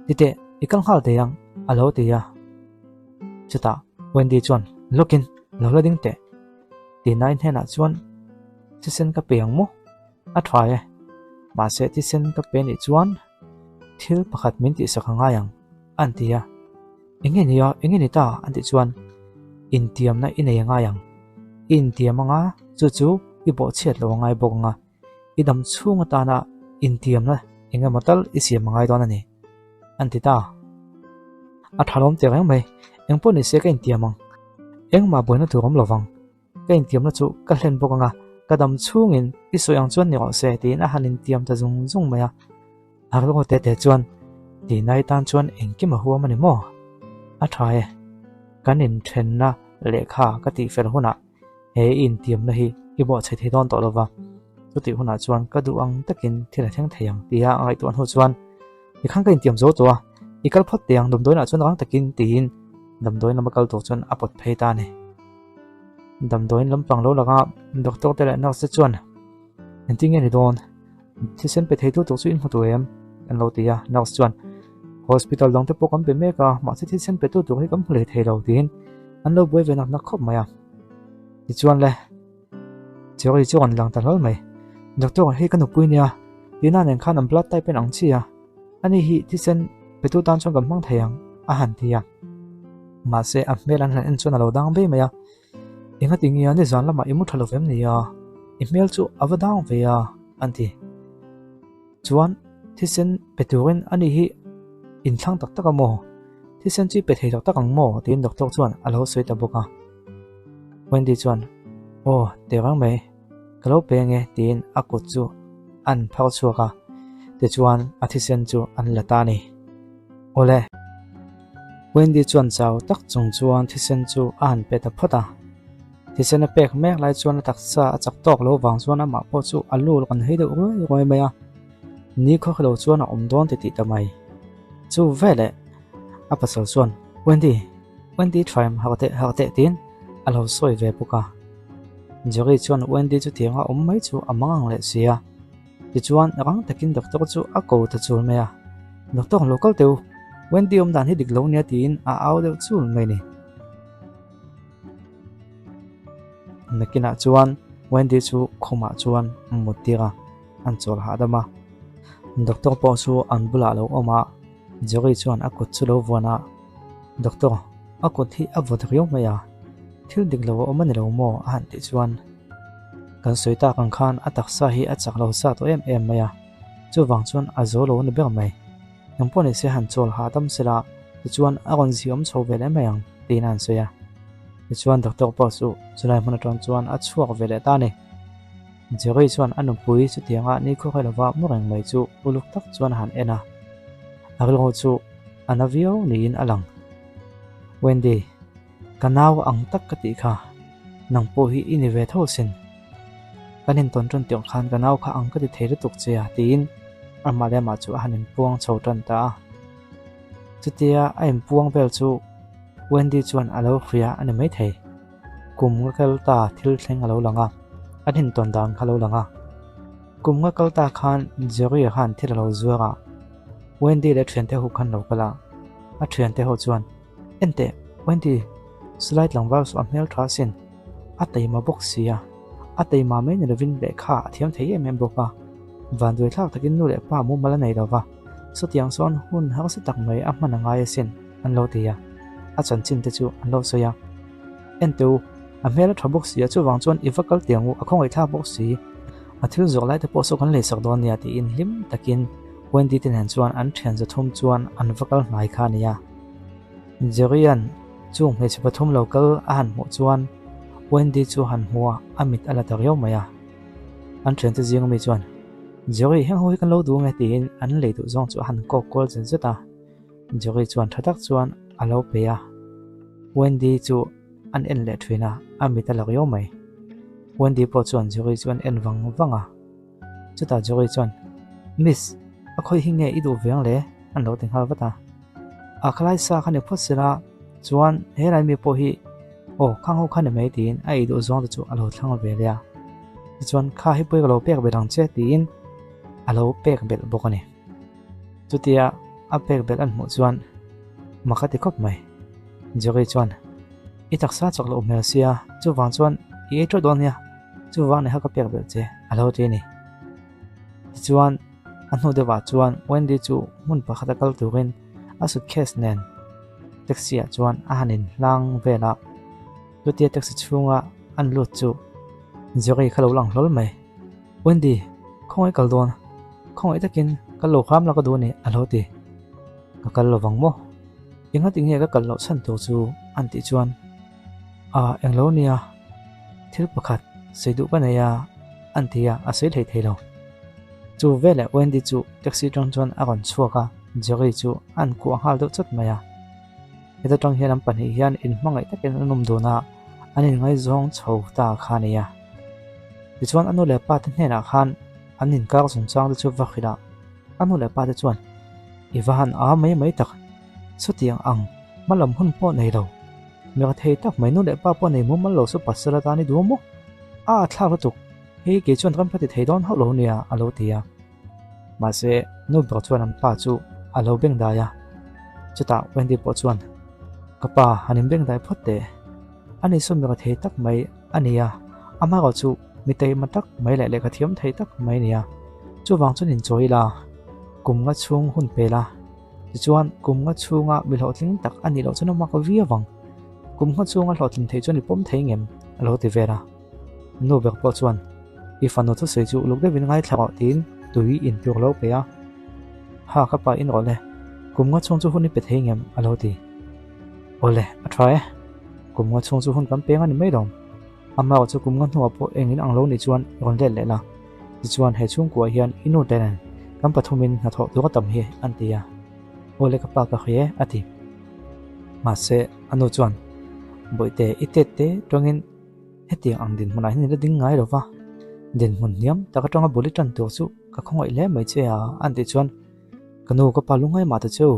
Titeh, i kal nghal thei ang, a lo ti a. Chutah Wendy chuan, Lawkin, lo la ding teh. Tina-i hnenah chuan, Thisen ka pe ang maw? A tha e. Mahse thisen ka pe nih chuan thil pakhat min tihsak a ngai ang, an ti a. Enge ni a, enge ni ta? an tih chuan intiamna i nei a ngai ang. I intiam anga chu chu i bawhchhiat lo a ngai bawk anga i dam chhung atana intiamna eng emaw tal i siam a ngai dawn a ni, an ti ta. A tha lawm teh reng mai, eng pawh ni se ka intiam ang. Engmah buaina tur awm lovang. Ka intiamna chu ka hlen bawk anga, ka dam chhungin i sawi ang chuan ni rawh se tiin a han intiam ta zung zung mai a. A rilru te te chuan Tina-i tan chuan engkim a huam a ni maw? A tha e, kan inthenna lehkha ka tihfel hunah he i intiamna hi i bawhchhe thei dawn tawh lova, chutih hunah chuan ka duh ang takin thil a thleng thei ang tia a ngaihtuah hnu chuan Tikhan ka intiam zo tawh a, i kal phawt teh ang damdawiinah chuan rang takin tiin damdawiin lama kal tur chuan a pawt phei ta a ni. Damdawiin lampang lo laka doctor te leh nurse te chuan engtin nge ni dawn? Thisen pe theitu tur chu in hmu tur em? an lo ti a, nurse chuan hospital dang te pawh kan pe mek a, mahse thisen petu tur hi kan hmu leh thei lo tiin an lo buai ve nak nak khawp mai a. Tichuan le. Jerry chu a rawn lang ta hlawl mai. Doctor, hei ka nupui nia, Tina nen khan an blood type in ang chi a, ani hi thisen petu tan chuan kan hmang thei ang, a han ti a. Mahse a hmel an han en chuan a lo dang ve mai a. Engati nge a nizan lamah i mu tha lo vem ni a? I hmel chu a va dang ve a, an ti. Chuan thisen pe turin ani hi inthlang tak tak a maw? Thisen chu i pe thei tak tak ang maw? tiin doctor chuan a lo sawi ta bawk a. Wendy chuan, Aw, teh reng mai, ka lo pe ange tiin a kut chu an phar chhuak a, tichuan a thisen chu an la ta a ni. Awle. Wendy chuan chau tak chung chuan thisen chu a han pe ta phawt a. Thisen a pek mek lai chuan a taksa a chak tawk lo vang chuan amah pawh chu a lu kan hei deuh ruai ruai mai a. Ni khawkha lo chuan a awm dawn ti tih ta mai. Chu veleh a pasal chuan, Wendy, Wendy thaim harh teh harh teh tiin a lo sawi ve bawk a. Jerry chuan Wendy chu tianga awm mai chu a mang ang leh si a. Tichuan rang takin doctor chu a ko ta chul mai a. Doctor lo kal teu, Wendy awm dan hi dik lo nia tiin a au deuh chul mai ni. Nakinah chuan Wendy chu khumah chuan mut tir a, an chawl hahdam a. Doctor pawh chu an bulah lo awm a, Jerry chuan a kut chu lo vuan a, Doctor, a kut hi a vawt riau mai a, thil dik lo a awm a ni lo maw? a han tih chuan kan sawi tak ang khan a taksa hi a chak lo sa tawh em em mai a, chuvang chuan a zo lo a ni ber mai. Nang pawh nise han chawl hahdam sela tichuan a rawn zi awm chho ve leh mai ang tiin a han sawi a. Tichuan doctor pawh chu chulai hmun atang chuan a chhuak ve leh ta a ni. Jerry chuan a nupui chutianga nikhua lova mu reng mai chu uluk tak chuan a han en a, a rilru chu a na viau niin a lang. Wendy, ka nau ang tak ka tih kha, nang pawh hi i ni ve tho sin. Kan intawn tan tirh khan ka nau kha ang ka ti thei lutuk che a tiin amah leh amah chu a han inpuang chho tan ta a. Chutia a inpuang vel chu Wendy chuan a lo hria a ni maithei. Kum nga kal ta thil thleng a lo lang a, an intawn dan kha a lo lang a. Kum nga kal ta khan Jerry khan thil a lo zuar a, Wendy leh thiante ho khan lo kal a. A thiante ho chuan, Enteh, Wendy, silai tlangval saw a hmel tha asin. A taima bawk si a, a taima mai ni lovin lehkha a thiam thei em em bawk a. Vanduai thlak takin nu leh pa mumal a nei lo va, sawtiang sawn hun harsa tak mai a hman a ngai asin, an lo ti a. A chanchin te chu an lo sawi a. Enteh u, a hmel a tha bawk si a, chuvang chuan i va kal tiang u, a khawngaih thlak bawk si. A thil zawh lai te pawh saw kan leisak dawn nia tiin hlim takin Wendy te nen chuan an thian zathum chuan an va kal hnai kha a ni a. Jerry-a'n Chung hmeichhe pathum lo kal a han hmuh chuan Wendy chu han hmu a, a mit a la ta riau mai a. An thiante zing ami chuan, Jerry, heng ho hi kan lo duh ange tiin an lei duh zawng chu a han kawk kual zen zet a. Jerry chuan tha tak chuan a lo pe a. Wendy chu an en leh thin a, a mit a la riau mai. Wendy pawh chuan Jerry chu an en vang vang a. Chutah Jerry chuan, Miss, a khawi hi nge i duh veng le? an lo ti nghal vat a. A khalai sa kha ni phawt sela chuan he lai mi pawh hi aw khang ho kha ni mai tiin a ei duh zawng te chu a lo thlang ve leh a. Tichuan kha hi pawh ka lo pek belh ang che tiin a lo pek belh bawk a ni. Chutia a pek belh an hmuh chuan mak a ti khawp mai. Jerry chuan i taksa chak loh hmel sia chuvang chuan i ei teuh dawn nia chuvang ni kha ka pek belh che a lo ti a ni. Tichuan A hnu deuhah chuan Wendy chu hmun pakhat a kal turin a suitcase nen taxi ah chuan a han inhlang vel a. Chutia taxi chhunga an lut chu Jerry kha lo lang hlawl mai. Wendy, khawngaih kal dawn? Khawngaih takin kal lo hram la ka duh a ni a lo ti. Ka kal lo vang maw? Engati nge ka kal loh chhan tur chu an tih chuan Ah, englo nia, thil pakhat sawi duh ka nei a an ti a, a sawi hlei thei lo. Chu veleh Wendy chu taxi tang chuan a rawn chhuak a, Jerry chu a an kuah nghal deuh chawt mai a. Heta tang hian an pahnih hian inhmangaih takin an awm dun a, an inngaizawng chho ta kha a ni a. Tichuan a nu leh pa te hnenah khan an inkar chungchang te chu va hrilh a, a nu leh pa te chuan, I va han a mai mai tak, chutiang ang hmalam hun pawh nei lo, mi ka thei tak mai nu leh pa pawh nei mumal lo chu pasal atan i duh maw? A atthlak lutuk. Hei kei chuan ram ka ti thei dawn hauh lo nia a lo ti a. Mahse nu ber chuan an pa chu a lo beng dai a. Chutah Wendy pawh chuan Ka pa han in beng dai phawt teh. Ani saw mi ka thei tak mai a ni a, amaherawh chu mi taima tak mai leh lehkha thiam thei tak mai a ni a. Chuvang chuan inchawi ila, kum nga chhung hun pe la. Tichuan, kum nga chhunga mi hlawhtling tak a nih loh chuan a mak viau ang. Kum nga chhunga hlawhtlin thei chuan i pawm thei ngem? a lo ti vel a. Nu ber pawh chuan, I fanu thusawi chu uluk deuhin ngaithla rawh tiin tui in tur lo pe a. Ha, ka pa in rawh le, kum nga chhung chu hun i pe thei ngem? a lo ti. Awle, a tha e. Kum nga chhung chu hun kan peng a ni mai lawm. Amah chu kum nga hnuah pawh engin ang lo nih chuan rawn let leh la. Tichuan he chhungkuah hian i nu te nen kan pathumin hnathawh tur a tam hi an ti a. Awle ka pa ka hria e a ti. Mahse a nu chuan Bawihte i tet te tawngin hetiang ang dinhmunah hian i la ding ngai lo va, dinhmun hniam tak atanga bul i tan tur chu ka khawngaih hle mai che a an tih chuan ka nu ka pa lungngai mah ta cheu,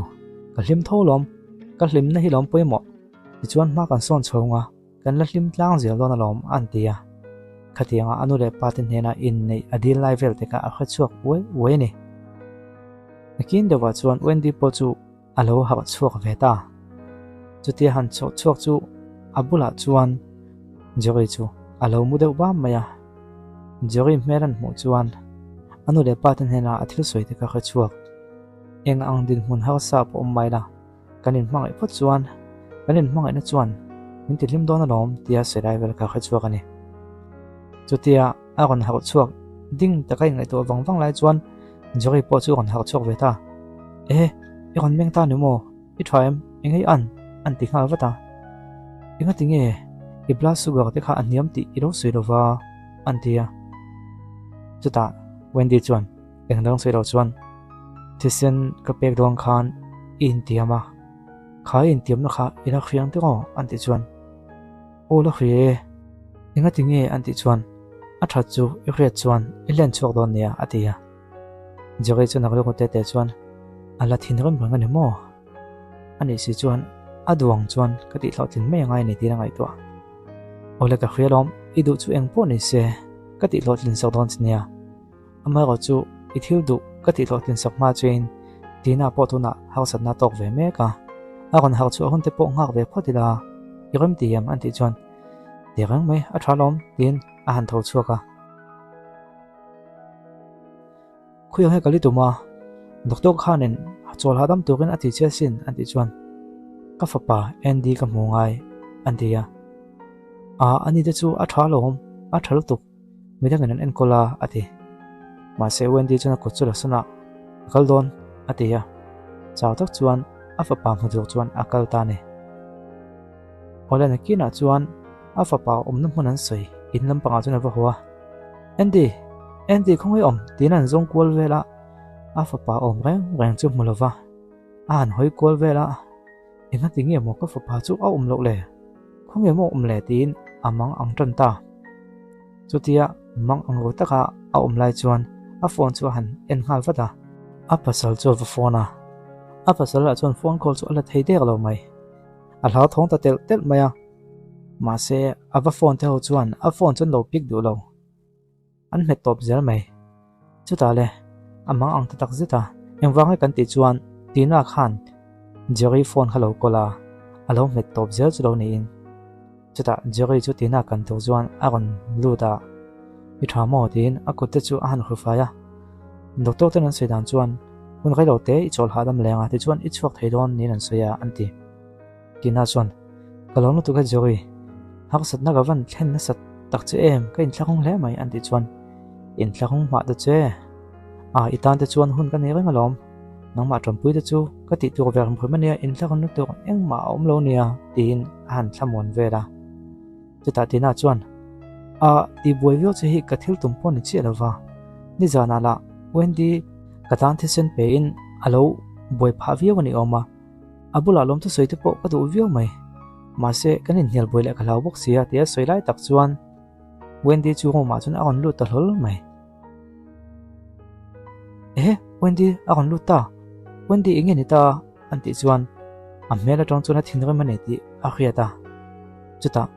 ka hlim tho lawm, ka hlimna hi lawm pawimawh. Tichuan hma kan sawn chho nga. Kan la hlim tlang zel dawn alawm, a an ti a. Khatianga a nu leh pa te hnena inneih a dil lai vel te kha a hre chhuak uai uai a ni. Nakin deuhah chuan Wendy pawh chu a lo harh chhuak ve ta. Chutia han chhoh chhuak chu a bulah chuan Jerry chu a lo mu deuh bam mai a. Jerry hmel an hmuh chuan a nu leh pa te hnena a thil sawi te kha hre chhuak. Eng ang dinhmun harsa pawh awm mai la. Kan inhmangaih phawt chuan kan inhmangaihna chuan min ti hlim dawn alawm tia sawi vel kha hre chhuak a ni. Chutia a rawn harh chhuak ding taka inngaihtuah vang vang lai chuan Jerry pawh chu a rawn harh chhuak ve ta. Ehe, i rawn meng ta ni maw? I tha em? Eng ei an? An ti nghal vat a. Engati nge i blood sugar te kha a hniam tih i lo sawi lova? An ti a. Chutah Wendy chuan Eng dang sawi lo chuan thisen ka pek dawn khan i intiam a, kha i intiamna kha i la hriang tiraw an tih chuan aw la hria e, engati nge an tih chuan a that chu i hriat chuan i hlen chhuak dawn nia a ti a. Jerry chuan a rilru tete chuan a la thinrim reng a ni maw? A nih si chuan a duang chuan ka tih hlawhtlin mai angai a ni tiin a ngaihtuah. Awle ka hria lawm, i duh chu eng pawh ni se ka tih hlawhtlin sak dawn che nia. Amaherawh chu i thil duh ka tih hlawhtlin sak hma chuin Tina pawh tunah harsatna a tawk ve mek a, a rawn harh chhuah hun te pawh nghak ve phawt ila i rem ti em an tih chuan ti reng mai a tha lawm tiin a han tho chhuak a. Khawiah nge ka li tum a, doctor khanin chawl hahdam turin a ti che asin an tih chuan ka fapa Andy ka hmu ngai an ti a, aa ani te chu a tha lawm a tha lutuk. Midangin an enkawl a, a ti. Mahse Wendy chuan a kut chu la sawn a, A kal dawn, a ti a. Chau tak chuan a fapa hmu tur chuan a kal ta a ni. Awle nakinah chuan a fapa awmna hmun an sawi in lampangah chuan a va haw a. Andy! Andy khawngaih awm! tiin an zawng kual vel a, a fapa awm reng reng chu hmu lova a han hawi kual vel a. Engati nge maw ka fapa chu a awm loh le? Khawnge maw awm le? tiin a mang ang tan ta. Chutia mang ang ru taka a awm lai chuan a phone chu a han en nghal vat a. A pasal chu a va phone a, a pasal lah chuan phone call chu a la thei dek lo mai. A hlauthawng ta telh telh mai a, mahse a va phone te ho chuan a phone chu an lo pick duh lo. An hmet tawp zel mai. Chutah le, a mang ang ta tak zet a, engvang nge kan tih chuan Tina khan Jerry phone kha lo kawl a, a lo hmet tawp zel chu lo niin. Chutah Jerry chu Tina kan tur chuan a rawn lut a, I tha maw? tiin a kut te chu a han hru fai a. Doctor ten an sawi dan chuan hun reilo te i chawl hahdam leng a, tichuan i chhuak thei dawn niin an sawi a, an ti. Tina chuan, Ka lo lutuk e Jerry, harsatna ka van thlen nasat tak che em, ka inthlahung hle mai an tih chuan, Inthlahung hmah ta che, a i tan te chuan hun ka nei reng alawm, nangmah tanpui te chu ka tih tur ve hrim a nia, inthlahung lutuk engmah a awm lo nia tiin a han thlamuan vel a. Chutah Tina chuan, A tihbuai viau che hi ka thil tum pawh ni chiah lova, nizanah lah Wendy ka tan thisen pein a lo buai phah viau a ni awm a, A bulah lawmthu sawi te pawh ka duh viau mai. Mahse, kan inhnial buai leh ka hlau bawk si a tia sawi lai tak chuan Wendy chu room ah chuan a rawn lut ta hlawl mai. Ehe, Wendy a rawn lut ta. Wendy eng nge ni ta? an tih chuan a hmel atang chuan a thinrim a ni tih a hriat a. Chutah,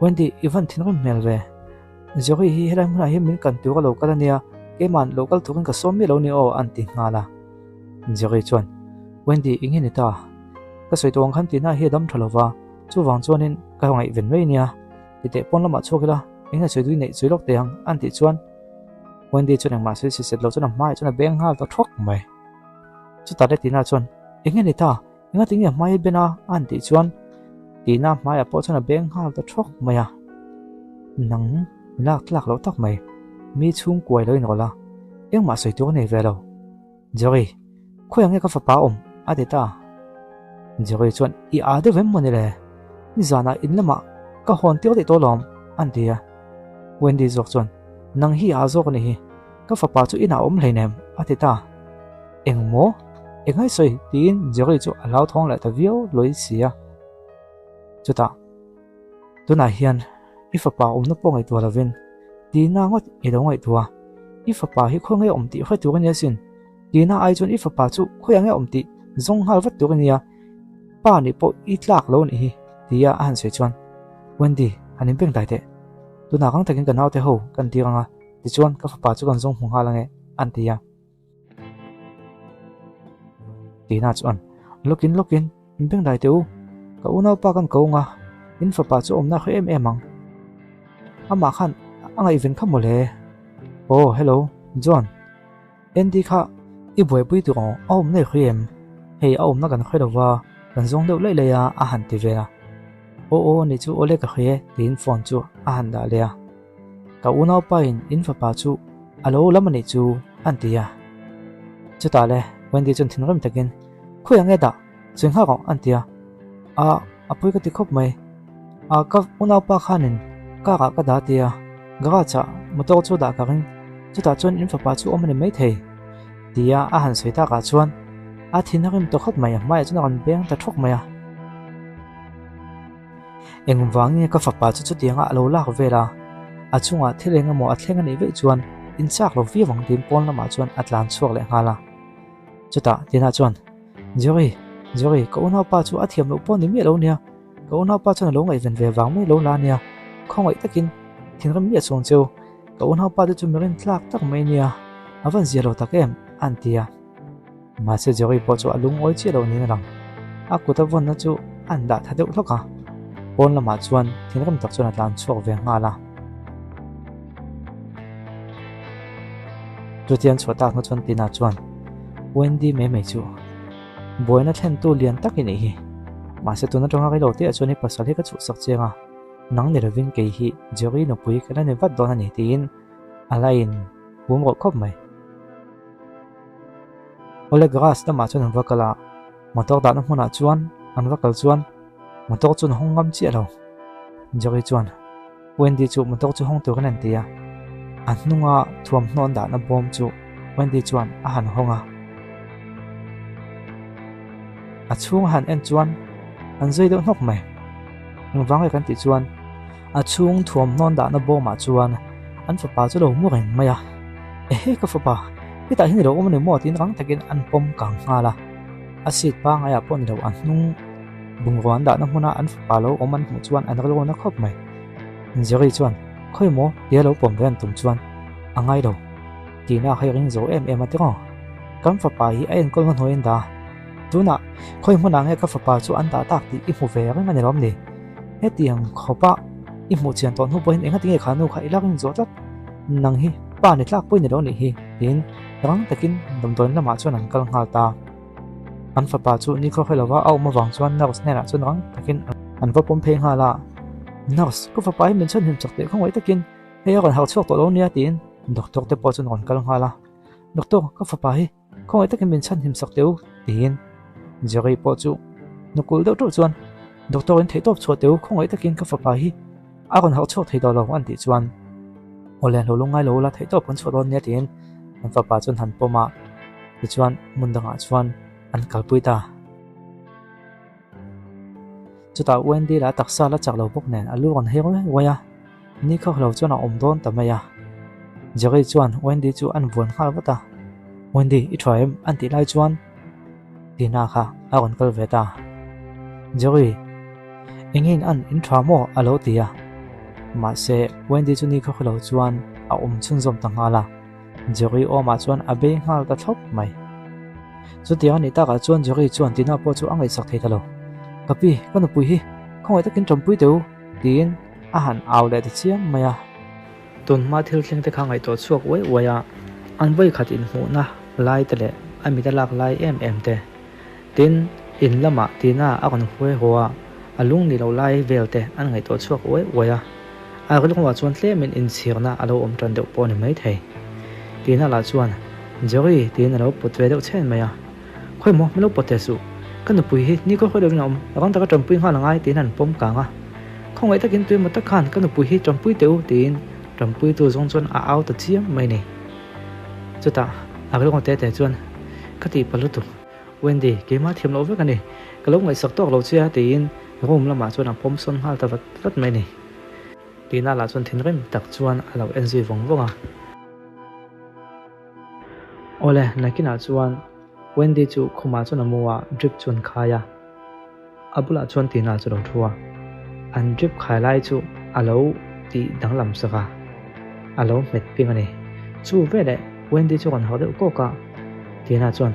Wendy, i van thinrim hmel ve. Jerry hi helai hmunah hian min kan tur a lo kal a nia, keima'n lo kal turin ka sawm miah lo ni aw an ti nghal a. Jerry chuan, Wendy, eng nge ni ta? Ka sawi tawh ang khan tihna hi a dam tha lo va, chuvang chuanin ka ngaihven mai nia. Titeh pawn lamah chhuak ila, eng nge sawi dui neih sawi lawk teh ang an tih chuan Wendy chuan engmah sawi si set lo chuan a hmaiah chuan a beng nghal ta thawk mai. Chutah le tihna chuan. Eng nge ni ta? Engati nge hmai ben a? a han tih chuan Tina hmaiah pawh chuan a beng nghal ta thawk mai a. Nang lak tlak loh tak mai, mi chhungkuai lo inrawlh a, engmah sawi tur a nei ve lo. Jerry, khawiah nge ka fapa awm? a ti ta. Jerry chuan, I â deuh em mawni le? Nizanah in lamah ka hawn tir daih tawh lawm, a ti a. Wendy zawk chuan, Nang hi â zawk a nih hi, ka fapa chu inah a awm hleinem, a ti ta. Eng maw? Eng ai sawi? tiin Jerry chu a hlauthawng leh ta viau lawi si a. Chutah, Tunah hian i fapa awmna pawh ngaihtuah lovin Tina ngawt i lo ngaihtuah. I fapa hi khawi nge awm tih hre tur a nia sin. Tina ai chuan i fapa chu khawiah nge awm tih zawng nghal vat tur a nia. Pa nih pawh i tlak lo a nih hi, tia a han sawi chuan Wendy han inbeng dai teh. Tunah kang takin ka naute ho kan tir ang a, tichuan ka fapa chu kan zawng hmu nghal ang e, an ti a. Tina chuan, Lawkin lawkin, in beng dai teh u. Ka unaupa kan ko anga, in fapa chu awmna hre em em ang. Amah khan a ngaihven kha mawle. Aw, hello, John. Andy kha i buaipui tur aw, a awmna i hre em? Hei, a awmna kan hre lo va, kan zawng deuh laih laih a, a han ti vel a. Aw aw, ni chu awle ka hre e, tiin phone chu a han dah leh a. Ka unaupa in in fapa chu a lo lam a nih chu an ti a. Chutah le Wendy chuan thinrim takin, Khawi ang nge dah? Sawi nghak rawh an ti a. A, a pawi ka ti khawp mai. A, ka unaupa khanin car ah ka dah a ti a, garage ah motor chu dah ka ring, chutah chuan in fapa chu awm a ni maithei tia a han sawi takah chuan a thin a rim ta khawp mai, a hmaiah chuan a rawn beng ta thawk mai a. Engvang nge ka fapa chu chutianga a lo lak vel a, a chungah thil eng emaw a thleng a nih veih chuan inchak lo viau ang tiin pawn lamah chuan a tlan chhuak leh nghal a. Chutah Tina chuan, Jerry, Jerry, ka unaupa chu a thiam loh pawh ni miah lo nia, ka unaupa chuan a lo ngaihven ve vang mai lo la nia, khawngaih takin thinrim miah chuang cheu, ka unaupa te chu mirin tlak tak mai nia, a van zia lo tak em, a han ti a. Mahse Jerry pawh chu a lungawi chiah lo niin a lang. A kut a vawnna chu a han dah tha deuh hlawk a, pawn lamah chuan thinrim tak chuan a tlan chhuak ve nghal a. Chutiang chhuah tak hnu chuan Tina chuan Wendy mai mai chu buaina thlentu lian tak i nih hi. Mahse tun atanga reilo te ah chuan i pasal hi ka chhuhsak chiang a, nang ni lovin kei hi Jerry nupui ka la ni vat dawn a ni tiin a la in hum rawh khawp mai. Awle garage lamah chuan an va kal a, motor dahna hmunah chuan an va kal chuan motor chu an hawng ngam chiah lo. Jerry chuan Wendy chu motor chu hawng turin an ti a, a hnunga thuamhnaw an dahna bawm chu Wendy chuan a han hawng a. A chhung a han en chuan an zui deuh hnawk mai. Engvang nge kan tih chuan a chhung thuamhnaw an dahna bawmah chuan an fapa chu lo mu reng mai a. Ehe ka fapa, hetah hian i lo awm a ni maw tiin rang takin an pawm kang nghal a. A seat pangaiah pawh ni lo a hnung bungrua an dahna hmuna an fapa lo awm an hmuh chuan an rilru na khawp mai. Jerry chuan, Khawi maw? tia lo pawm ve an tum chuan, A ngai lo. Tina kha i ring zo em em a tiraw? Kan fapa hi a enkawl hma hnuaiin dah a. Tunah khawi hmunah nge ka fapa chu an dah tak tih i hmu ve reng a ni lawm ni? Hetiang khawpa i hmuh chian tawh hnu pawhin engati nge kha nu kha i la ring zawh tlat? Nang hi pa ni tlak pawhin i lo nih hi, tiin rang takin damdawiin lamah chuan an kal nghal ta. An fapa chu nikhaw hre lova a awm avang chuan nurse hnenah chuan rang takin an va pawm phei nghal a. Nurse, ka fapa hi min chhanhim chak teh khawngaih takin hei a rawn harh chhuak tawh lo nia tiin doctor te pawh chuan rawn kal nghal a. Doctor, ka fapa hi khawngaih takin min chhanhim sak teh u tiin Jerry pawh chu nukulh deuh teuh chuan doctor in theihtawp chhuah teh u khawngaih takin ka fapa hi a rawn harh chhuak thei tawh lo an tih chuan awle hlo lungngai lo ula theihtawp kan chhuah dawn nia tiin an fapa chuan han pawm a tichuan hmun dangah chuan an kalpui ta. Chutah Wendy lah taksa la chak lo bawk nen a lu rawn hei ruai ruai a, ni kha hlo chuan a awm dawn ta mai a. Jerry chuan Wendy chu an vuan nghal vat a, Wendy i tha em? an tih lai chuan Tina kha a rawn kal ve ta. Jerry, engin an in tha maw? a lo ti a. Mahse Wendy chu ni kha hlo chuan a awm chhunzawm ta nghal a. Jerry awmah chuan a bei nghal ta thlawp mai. Chutiang a nih takah chuan Jerry chuan Tina pawh chu a ngaihsak thei ta lo. Ka pi, ka nupui hi khawngaih takin ṭawmpui teh u, tiin a han au leh ta chiam mai a. Tunhma thil thleng te kha ngaihtuah chhuak uai uai a, an vawikhat inhmuhna lai te leh a mit a lak lai em em te. Tin, in lamah Tina a rawn huai haw a, a lung ni lo lai vel te an ngaihtuah chhuak uai uai a. A rilruah chuan tlemin inchhirna a lo awm tan deuh pawh a ni maithei. Tina lah chuan, Jerry tiin a lo pawt ve deuh chhen mai a. Khawi maw, min lo pawt teh suh. Ka nupui hi ni khaw khawi lovin a awm, rang taka tanpui nghal a ngai tiin an pawm kang a. Khawngaih takin tuimaw tak khan ka nupui hi tanpui teh u tiin tanpuitu zawng chuan a au ta chiam mai ni. Chutah a rilru te te chuan, Ka tihpalh lutuk. Wendy, keimah thiam loh vek a ni. Ka lo ngaihsak tawk lo che a tiin room lamah chuan a pawm sawn nghal ta vat vat mai ni. Tina lah chuan thinrim tak chuan a lo en zui vawng vawng a. Awle, nakinah chuan Wendy chu khumah chuan a mu a, drip chu an khai a. A bulah chuan Tina chu a lo thu a, an drip khai lai chu a lo tih danglam sak a, a lo hmet ping a ni. Chu veleh Wendy chu a rawn hauh deuh kawk a, Tina chuan,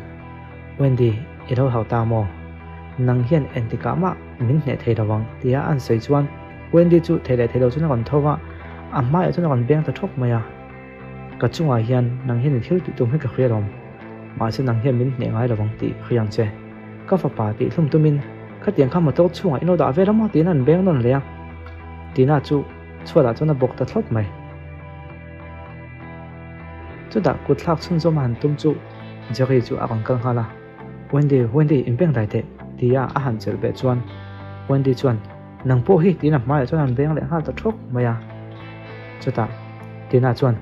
Wendy, i lo hau ta maw? Nang hian engtikah mah min hneh thei lo ang, tia an sawi chuan Wendy chu thei leh thei lo chuan a rawn tho va, a hmaiah chuan a rawn beng ta thawk mai a. Ka chungah hian nang hian i thil tih tum hi ka hria lawm, mahse nang hian min hneh ngai lovang tih hria ang che. Ka fapa tih hlum tumin khatiang kha motor chhungah in lo dah vel a maw tiin an beng nawn leh a, Tina chu chhuatah chuan a bawk ta thlawp mai. Chutah kut thlak chhunzawm a han tum chu Jerry chu a rawn kal nghal a, Wendy, Wendy, in beng dai teh, tia a han chelh beh chuan Wendy chuan, Nang pawh hi tiin a hmaiah chuan an beng leh nghal ta thawk mai a. Chutah Tina chuan,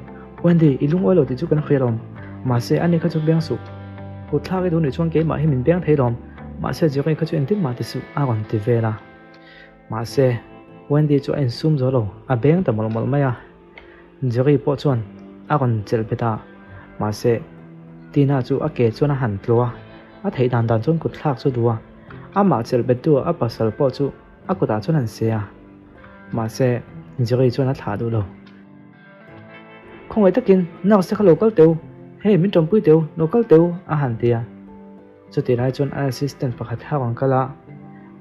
Wendy, i lungawi lo tih chu kan hria lawm. Mahse, ani kha chu beng suh. Kut thlak i duh nih chuan keimah hi min beng thei lawm. Mahse, Jerry kha chu engtin mah ti suh a rawn ti vel a. Mahse, Wendy chu a insum zo lo, a beng ta mawlh mawlh mai a. Jerry pawh chuan a rawn chelh bet a. Mahse, Tina chu a ke chuan a han tlu a, a theih dan dan chuan kut thlak chu duh a. Amah chelh bettu a pasal pawh chu a kutah chuan an se a, mahse Jerry chuan a thlah duh lo. Khawngaih takin nurse kha lo kal teu, hei min tawmpui teu, lo kal teu a han ti a. Chutih lai chuan an assistant pakhat kha a rawn kal a,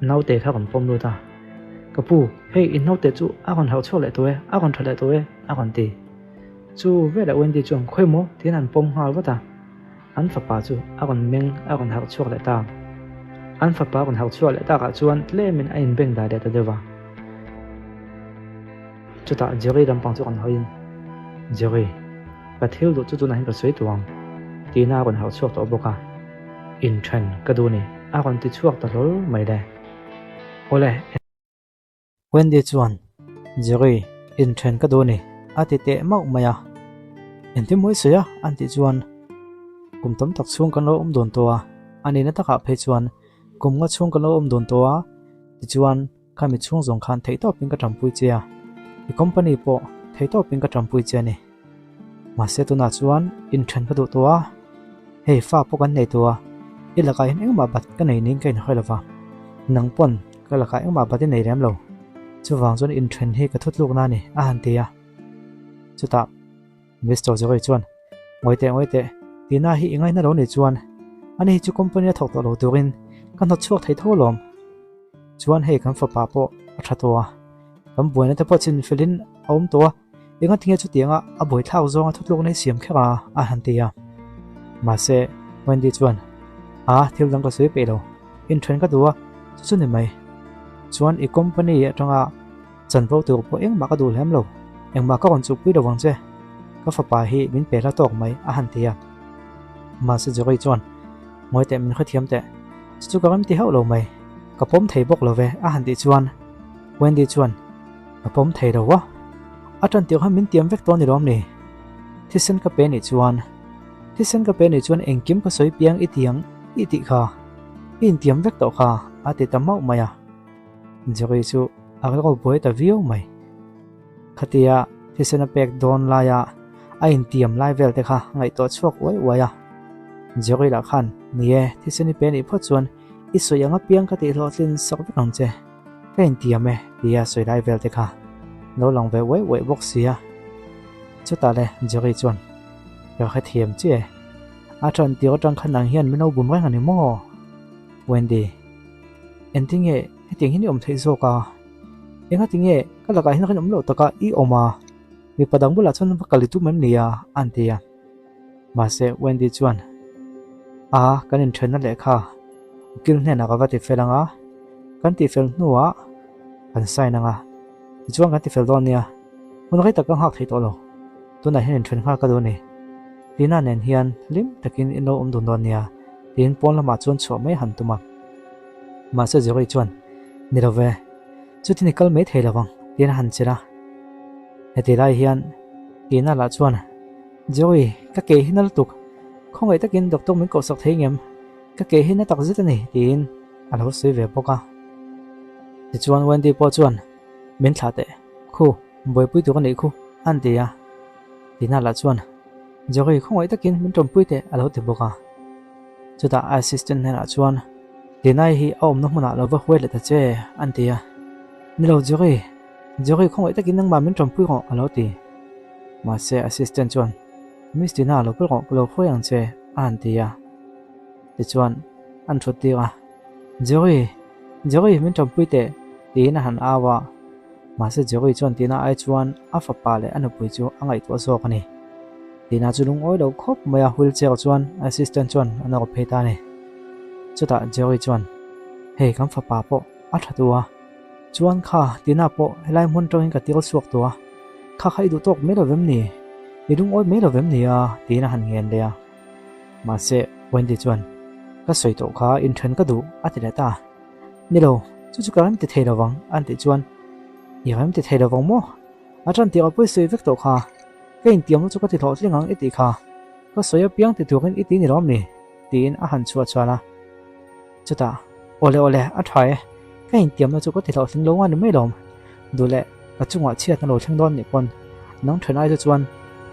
naute kha a rawn pawm lut a, Ka pu, hei in naute chu a rawn harh chhuak leh tawh e, a rawn tha leh tawh e a rawn ti. Chu velah Wendy chuan khawi maw tiin an pawm nghal vat a. An fapa chu a rawn meng a rawn harh chhuak leh ta. An fapa a rawn harh chhuak leh takah chuan tlemin a inbeng dai leh ta deuh a. Chutah Jerry lampang chu rawn hawiin, Jerry, ka thil duh chu tunah hian ka sawi tawh ang, tiin a rawn harh chhuak tawh bawk a. Inthen ka duh ni, a rawn ti chhuak ta hlawl mai le. Awle. Wendy chuan, Jerry, inthen ka duh a ni, a ti teh mauh mai a. Engtin mawi sawi a? an tih chuan, Kum tam tak chhung kan lo awm dawn tawh a, a nihna takah phei chuan kum nga chhung kan lo awm dawn tawh a, tichuan khami chhung zawng khan theihtawpin ka tanpui che a, i company pawh theihtawpin ka tanpui che a ni. Mahse tunah chuan inthen ka duh tawh a, hei fa pawh kan nei tawh a, i lakah hian engmah bat ka nei niin ka inhre lo va, nang pawn ka lakah engmah bat i nei lem lo, chuvang chuan inthen hi ka thutlukna a ni a han ti a. Chutah Mister Jerry chuan, Ngawi teh, ngawi teh, Tina hi i ngaihna lo nih chuan ani hi chu company a thawk tawh lo turin ka hnawt chhuak thei tho alawm. Chuan hei kan fapa pawh a tha tawh a, kan buaina te pawh chin felin a awm tawh a, engatinge chutianga a buaithlak zawnga thutlukna hi siam kher a a han ti a. Mahse, Wendy chuan, A, thil dang ka sawi peih lo, inthen ka duh a, chu chu ni mai. Chuan i company atanga chanvo tur pawh engmah ka duh lem lo, engmah ka rawn chukpui lo vang che, ka fapa hi min pe hla tawk mai a han ti a. Mahse Jerry chuan, Ngawi teh min hrethiam teh, chu chu ka rem ti hauh lo mai, ka pawm thei bawk lo ve a han tih chuan Wendy chuan, Ka pawm thei lo a, a tan tirh khan min tiam vek tawh a ni lawm ni? Thisen ka pe nih chuan, thisen ka pe nih chuan engkim ka sawi piang i tiang i tih kha, i intiam vek tawh kha a ti ta mauh mai a. Jerry chu a rilru buai ta viau mai. Khatia thisen a pek dawn laia a intiam lai vel te kha ngaihtuah chhuak uai uai a. Jerry lah khan, Ni e, thisen i pe nih phawt chuan i sawi ang apiang ka tihhlawhtlin sak vek ang che. Ka intiam e, tia sawi lai vel te kha lo lang ve uai uai bawk sia. Chutah le Jerry chuan, Ka hrethiam chiah e, a tan tir atang khan nang hian min lo bum reng a ni maw? Wendy, Engtinge hetiang hian i awm theih zawk a? Engatinge ka lakah hian rinawm loh taka i awm a? Mipa dang bulah chuan va kal i tum em ni a? a ti a. Mahse Wendy chuan, A, kan inthenna lehkha. Ukil hnenah ka va ti fel ang a, kan tih fel hnuah kan sign ang a, tichuan kan ti fel dawn nia, hun rei tak ka nghak thei tawh lo, tunah hian inthen nghal ka duh a ni. Tina nen hian hlim takin in lo awm dun dawn nia, tiin pawn lamah chuan chhuah mai han tum a. Mahse Jerry chuan, Ni lo ve, chutin i kal mai thei lo vang, tiin a han chelh a. Heti lai hian Tina lah chuan, Jerry, ka ke hi na lutuk, khawngaih takin doctor min kohsak thei ngem? Ka ke hi na tak zet a ni, tiin a lo sawi ve bawk a. Tichuan Wendy pawh chuan, Min thlah teh, khu, buaipui tur a nih khu, a ti a. Tina lah chuan, Jerry, khawngaih takin min tawmpui teh, a lo ti bawk a. Chutah a assistant hnenah chuan, Tina-i hi a awmna hmunah lo va huai leh ta che, an ti a. Ni lo Jerry, Jerry, khawngaih takin nangmah min tawmpui rawh, a lo ti. Mahse assistant chuan, Miss Tina, lo kal rawh, ka lo huai ang che, a han ti a. Tichuan, an thut tir a, Jerry! Jerry, min tawmpui teh! tiin a han au a. Mahse Jerry chuan Tina ai chuan a fapa leh a nupui chu a ngaihtuah zawk a ni. Tina chu lungawi lo khawp mai a, wheelchair chuan assistant chuan a nawr phei ta a ni. Chutah Jerry chuan, Hei kan fapa pawh a tha tu a, chuan kha Tina pawh helai hmun tangin ka tir chhuak tu a, kha kha i duh tawk mai lo vem ni? I lungawi mai lo vem ni a? tiin a han ngen leh a. Mahse, Wendy chuan, Ka sawi tawh kha inthen ka duh, a ti leh ta. Ni lo, chu chu ka rem ti thei lo vang, an tih chuan, I rem ti thei lo vang maw? A tan tih pawh i sawi vek tawh kha. Ka intiamna chu ka ti hlawhtling ang i tih kha. Ka sawi apiang ti turin i ti ni lawm ni? tiin a han chhuah chuan a. Chutah, Awle awle, a tha e. Ka intiamna chu ka ti hlawhtling lo nga ni mai lawm. Duh leh, ka chungah chhiatna lo thleng dawn nih pawn nang then ai chu chuan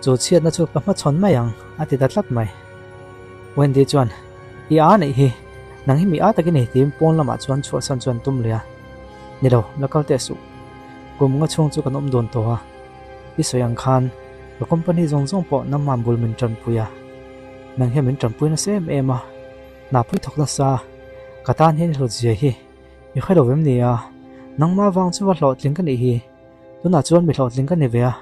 chu chhiatna chu ka hmachhawn mai ang, a ti ta tlat mai. Wendy chuan, I a neih hi, nang hi mi a tak i ni tiin pawn lamah chuan chhuahsan chuan tum leh a. Ni lo, la kal teh suh. Kum nga chhung chu kan awm dawn tawh a. I sawi ang khan ka company zawng zawng pawh nangman bul min tanpui a. Nang hian min tanpui nasa em em a, hna pui thawk nasa ka tan hian i hlawt zia hi. I hre lo vem ni a, nangmah vang chu va hlawhtling ka nih hi, tunah chuan mi hlawhtling ka ni ve a,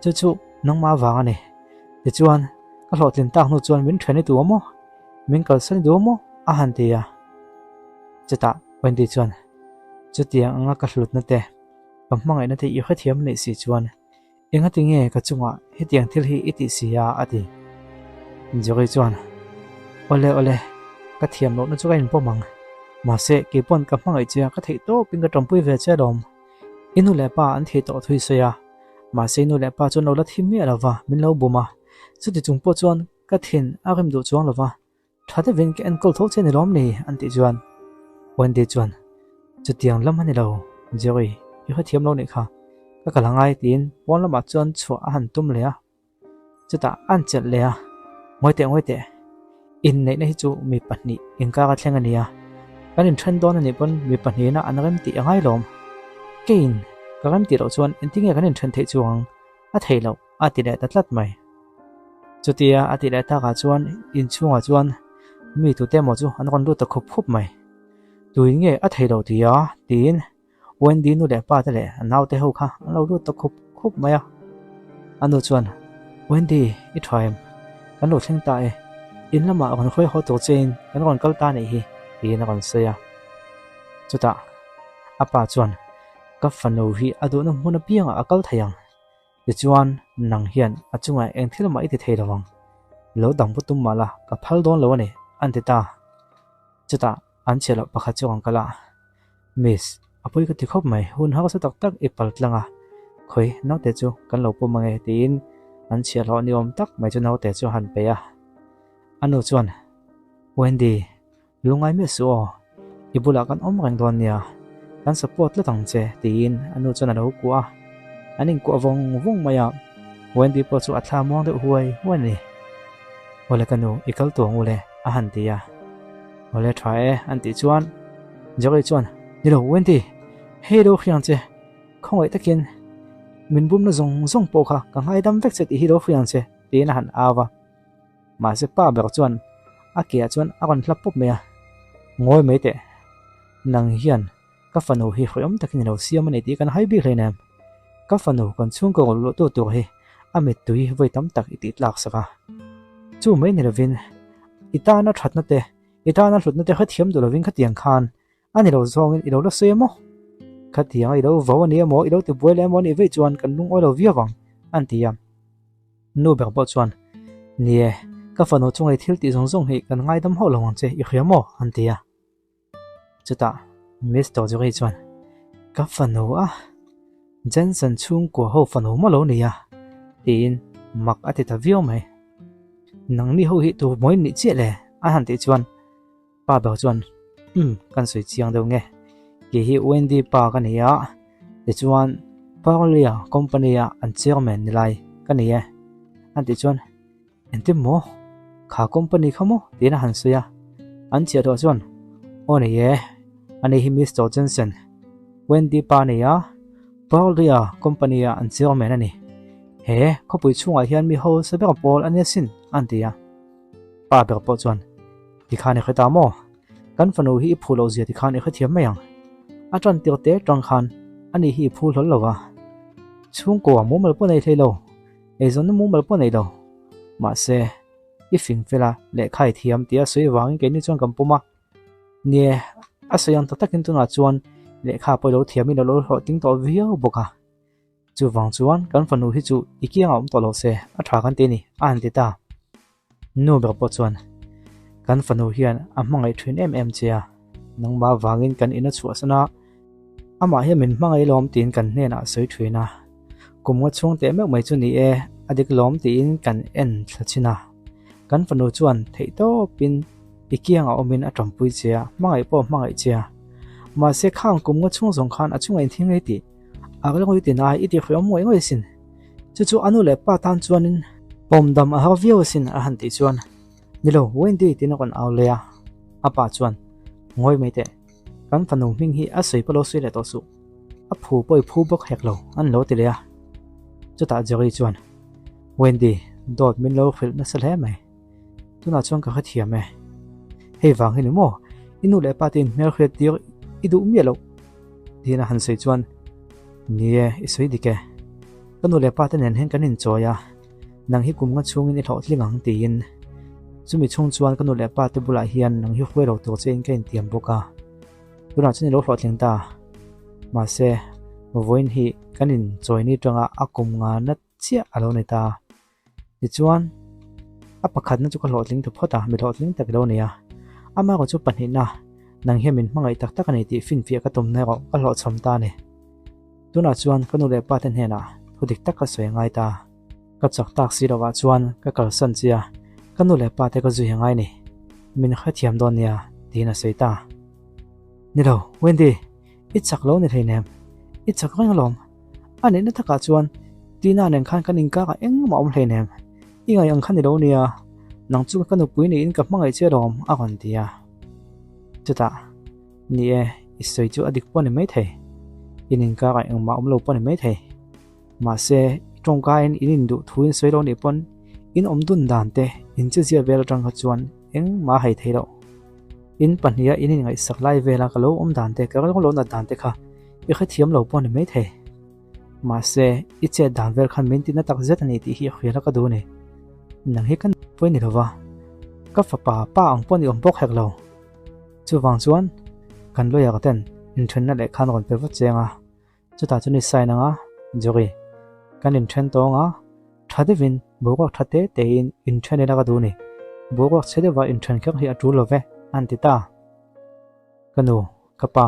chu chu nangmah vang a ni. Tichuan, ka hlawhtlin tak hnu chuan min then i duh maw? Min kalsan i duh maw? a han ti a. Chutah Wendy chuan, Chutiang anga ka hlutna te, ka hmangaihna te i hrethiam a nih si chuan, Engati nge ka chungah hetiang thil hi i tih si a? a ti. Joey chuan, Awle awle, ka thiam lohna chu ka inpawm ang. Mahse, kei pawn ka hmangaih che a, ka theih tawpin ka tawmpui ve che alawm. I nu leh pa an thei tawh thui sawi a, mahse i nu leh pa chuan lo la thi miah lo va, min lo bum a. Chuti chung pawh chuan ka thin a rim duh chuang lo va, Tha deuhin ka enkawl tho che ni lawm ni? an tih chuan Wendy chuan, Chutiang lam a ni lo, Jerry, i hrethiam lo nih kha, ka kal angai tiin pawn lamah chuan chhuah a han tum leh a, chutah a han chelh leh a, Ngawi teh, ngawi teh, inneihna hi chu mi pahnih inkar a thleng a nia, kan inthen dawn a nih pawn mi pahnihna an rem tih a ngai lawm, keiin ka rem tih loh chuan engtinge kan inthen theih chuang a theih loh a ti leh ta tlat mai. Chutia a tih leh takah chuan inchhungah chuan mi tute emaw chu an rawn lut ta khup khup mai. Tuin nge a thei lo ti a? tiin Wendy nu leh pa te leh a naute ho kha an lo lut ta khup khup mai a. A nu chuan, Wendy, i tha em? Kan lo thleng ta e. In lamah rawn hruai haw tur chein kan rawn kal ta anih hi, tiin a rawn sawi a. Chutah a pa chuan, Ka fanu hi a duhna hmun apiangah a kal thei ang. Tichuan, nang hian a chungah eng thil mah i ti thei lo ang. Lo dang pu tum mah la, ka phal dawn lo a ni, an ti ta. Chutah an chhiah loh pakhat chu an kal a, Miss, a pawi ka ti khawp mai, hun harsa tak tak i pal tlang a, khawi naute chu kan lo pawm ange tiin an chhiahhlawh ni awm tak mai chu naute chu a han pe a. A nu chuan, Wendy, Lungngai miah suh aw, i bulah kan awm reng dawn nia, kan support tlat ang che tiin a nu chuan a lo kuah a, an inkuah vawng vawng mai a, Wendy pawh chu a thla muang deuh huai huai a ni. Awle ka nu, i kal tuang ule a han ti a, Awle tha e an tih chuan Jerry chuan Ni lo Wendy, hei lo hriang che, khawngaih takin min bumna zawng zawng pawh kha ka ngaidam vek che tih hi lo hriang che tiin a han au a. Mahse pa ber chuan a keah chuan a rawn hlap pawp mai a, Ngawi mai teh, nang hian ka fanu hi hawihawm takin i lo siam a ni tih kan hai bik hleinem. Ka fanu kan chhungkaw rawn luhtu tur hi a mittui vawi tam tak i tih tlak sak a. Chu mai ni lovin i tana thatna te. I tana hlutna te hrethiam duh lovin khatiang khan a ni lo zawngin i lo la sawi emaw? Khatianga i lo vo a ni emaw, i lo tibuai leh emaw a nih veih chuan kan lungawi lo viau ang, an ti a. Nu ber pawh chuan, Ni e, ka fanu chunga i thil tih zawng zawng hi kan ngaidam hauh lo ang che, i hria maw? an ti a. Chutah Mister Jerry chuan, Ka fanu a, Jensen chhungkua ho fanu maw lo ni a? tiin mak a ti ta viau mai. Nangni ho hi tu mawi nih chiah le? a han tih chuan pa ber chuan, Umm, kan sawi chiang deuh nge. Kei hi Wendy pa ka ni a, tichuan Parlia company a an chairman ni lai ka ni e. An tih chuan, Engtin maw? Kha company kha maw? tiin a han sawi a. An chhiah tawh chuan, Aw nei e, ani hi Mister Jensen, Wendy pa a ni a, Parlia company a an chairman a ni. He khawpui chhungah hian mi hausa ber pawl a nia sin, an ti a. Pa ber pawh chuan, Tikhan i hre ta maw? Kan fanu hi i phu loh zia tikhan i hrethiam mai ang. A tan tir te tang khan ani hi i phu hlawl lo va. Chhungkua mumal pawh nei thei lo, eizawnna mumal pawh nei lo. Mahse, i fing fel a, lehkha i thiam tia sawi vangin keini chuan kan pawm a. Nie, a sawi ang tak takin tunah chuan lehkha pawh i lo thiamin a lo hlawhtling tawh viau bawk a. Chuvang chuan kan fanu hi chu i kiangah awm tawh lo se, a tha kan ti a ni, a han ti ta. Nu ber pawh chuan, Kan fanu hian a hmangaih thin em em che a, nangmah vangin kan in a chhuahsan a, amah hian min hmangaih lawm tiin kan hnenah a sawi thin a. Kum nga chhung teh meuh mai chu ni e, a dik lawm tiin kan en thla chhin a. Kan fanu chuan theih tawpin i kiangah awmin a tanpui che a, hmangaih pawh a hmangaih che a. Mahse khang kum nga chhung zawng khan a chungah inthing ngei tih a ka ngawi tin ai i ti hriam ngawih ngawih asin. Chu chu a nu leh pa tan chuanin pawm dam a har viau asin a han tih chuan Nilo Wendy tiin a rawn au leh a. A pa chuan Ngawi mai teh, kan fanu hming hi a sawi pawh lo sawi leh tawh suh. A phu pawh i phu bawk hek lo an lo ti leh a. Chutah Jerry chuan Wendy, dawt min lo hrilh nasa hle mai. Tunah chuan ka hrethiam e. Hei vang hi ni maw? I nu leh pa te in hmel hriat tir i duh miah loh tiin a han sawi chuan Ni e, i sawi dik e. Ka nu leh pa te nen hian kan inchawi a, nang hi kum nga chhungin i hlawhtling ang tiin. Chumi chhung chuan ka nu leh pa te bulah hian nang hi huai lo tur che in ka intiam bawk a. Tunah chuan i lo hlawhtling ta. Mahse, vawiin hi kan inchawi ni tanga a kum nga nat chiah a lo ni ta. Tichuan, a pakhatna chu ka hlawhtling ta phawt a, mi hlawhtling tak lo ni a. Ama erawh chu pahnihna, nang hian min hmangaih tak tak a ni tih finfiah ka tumna erawh ka hlawhchham ta a ni. Tunah chuan ka nu leh pa te hnenah thu dik tak ka sawi a ngai ta. Ka chak tak si lovah chuan ka kalsan che a, ka nu leh pa te ka zui a ngai ni. Min hrethiam dawn nia, tiin a sawi ta. Ni lo, Wendy, i chak lo ni hleinem. I chak reng alawm. A nihna takah chuan Tina nen khan kan inkakah engmah awm hleinem. I ngaih ang kha ni lo nia, nang chu ka nupui niin ka hmangaih che alawm a rawn ti a. Chutah, Ni e, i sawi chu a dik pawh ni maithei. In inkakah engmah awm lo pawh ni maithei. Mahse, i tawngkaiin in induh thu in sawi lo nih pawn in awm dun dan te, in chezia vel atang kha chuan engmah a hai thei loh. In pahniha in inngaihsak lai vela ka lo awm dan te, ka lo nat dan te kha i hrethiam lo pawh a ni maithei. Mahse, i chet dan vel khan min tina tak zet a ni tih hi hriat a ka duh a ni. Nang hi ka pawi ni lova, ka fapa pa ang pawh ni awm bawk hek lo. Chuvang chuan, kan lawyer ten inthenna lehkha an rawn pe vat cheng a, chutah chuan i sign anga, Jory, kan inthen tawng a, tha deuhin boruak tha te tein inthen ila ka duh a ni. Boruak chhe deuha inthen kher hi a tul lo ve, a han ti ta. Ka nu, ka pa,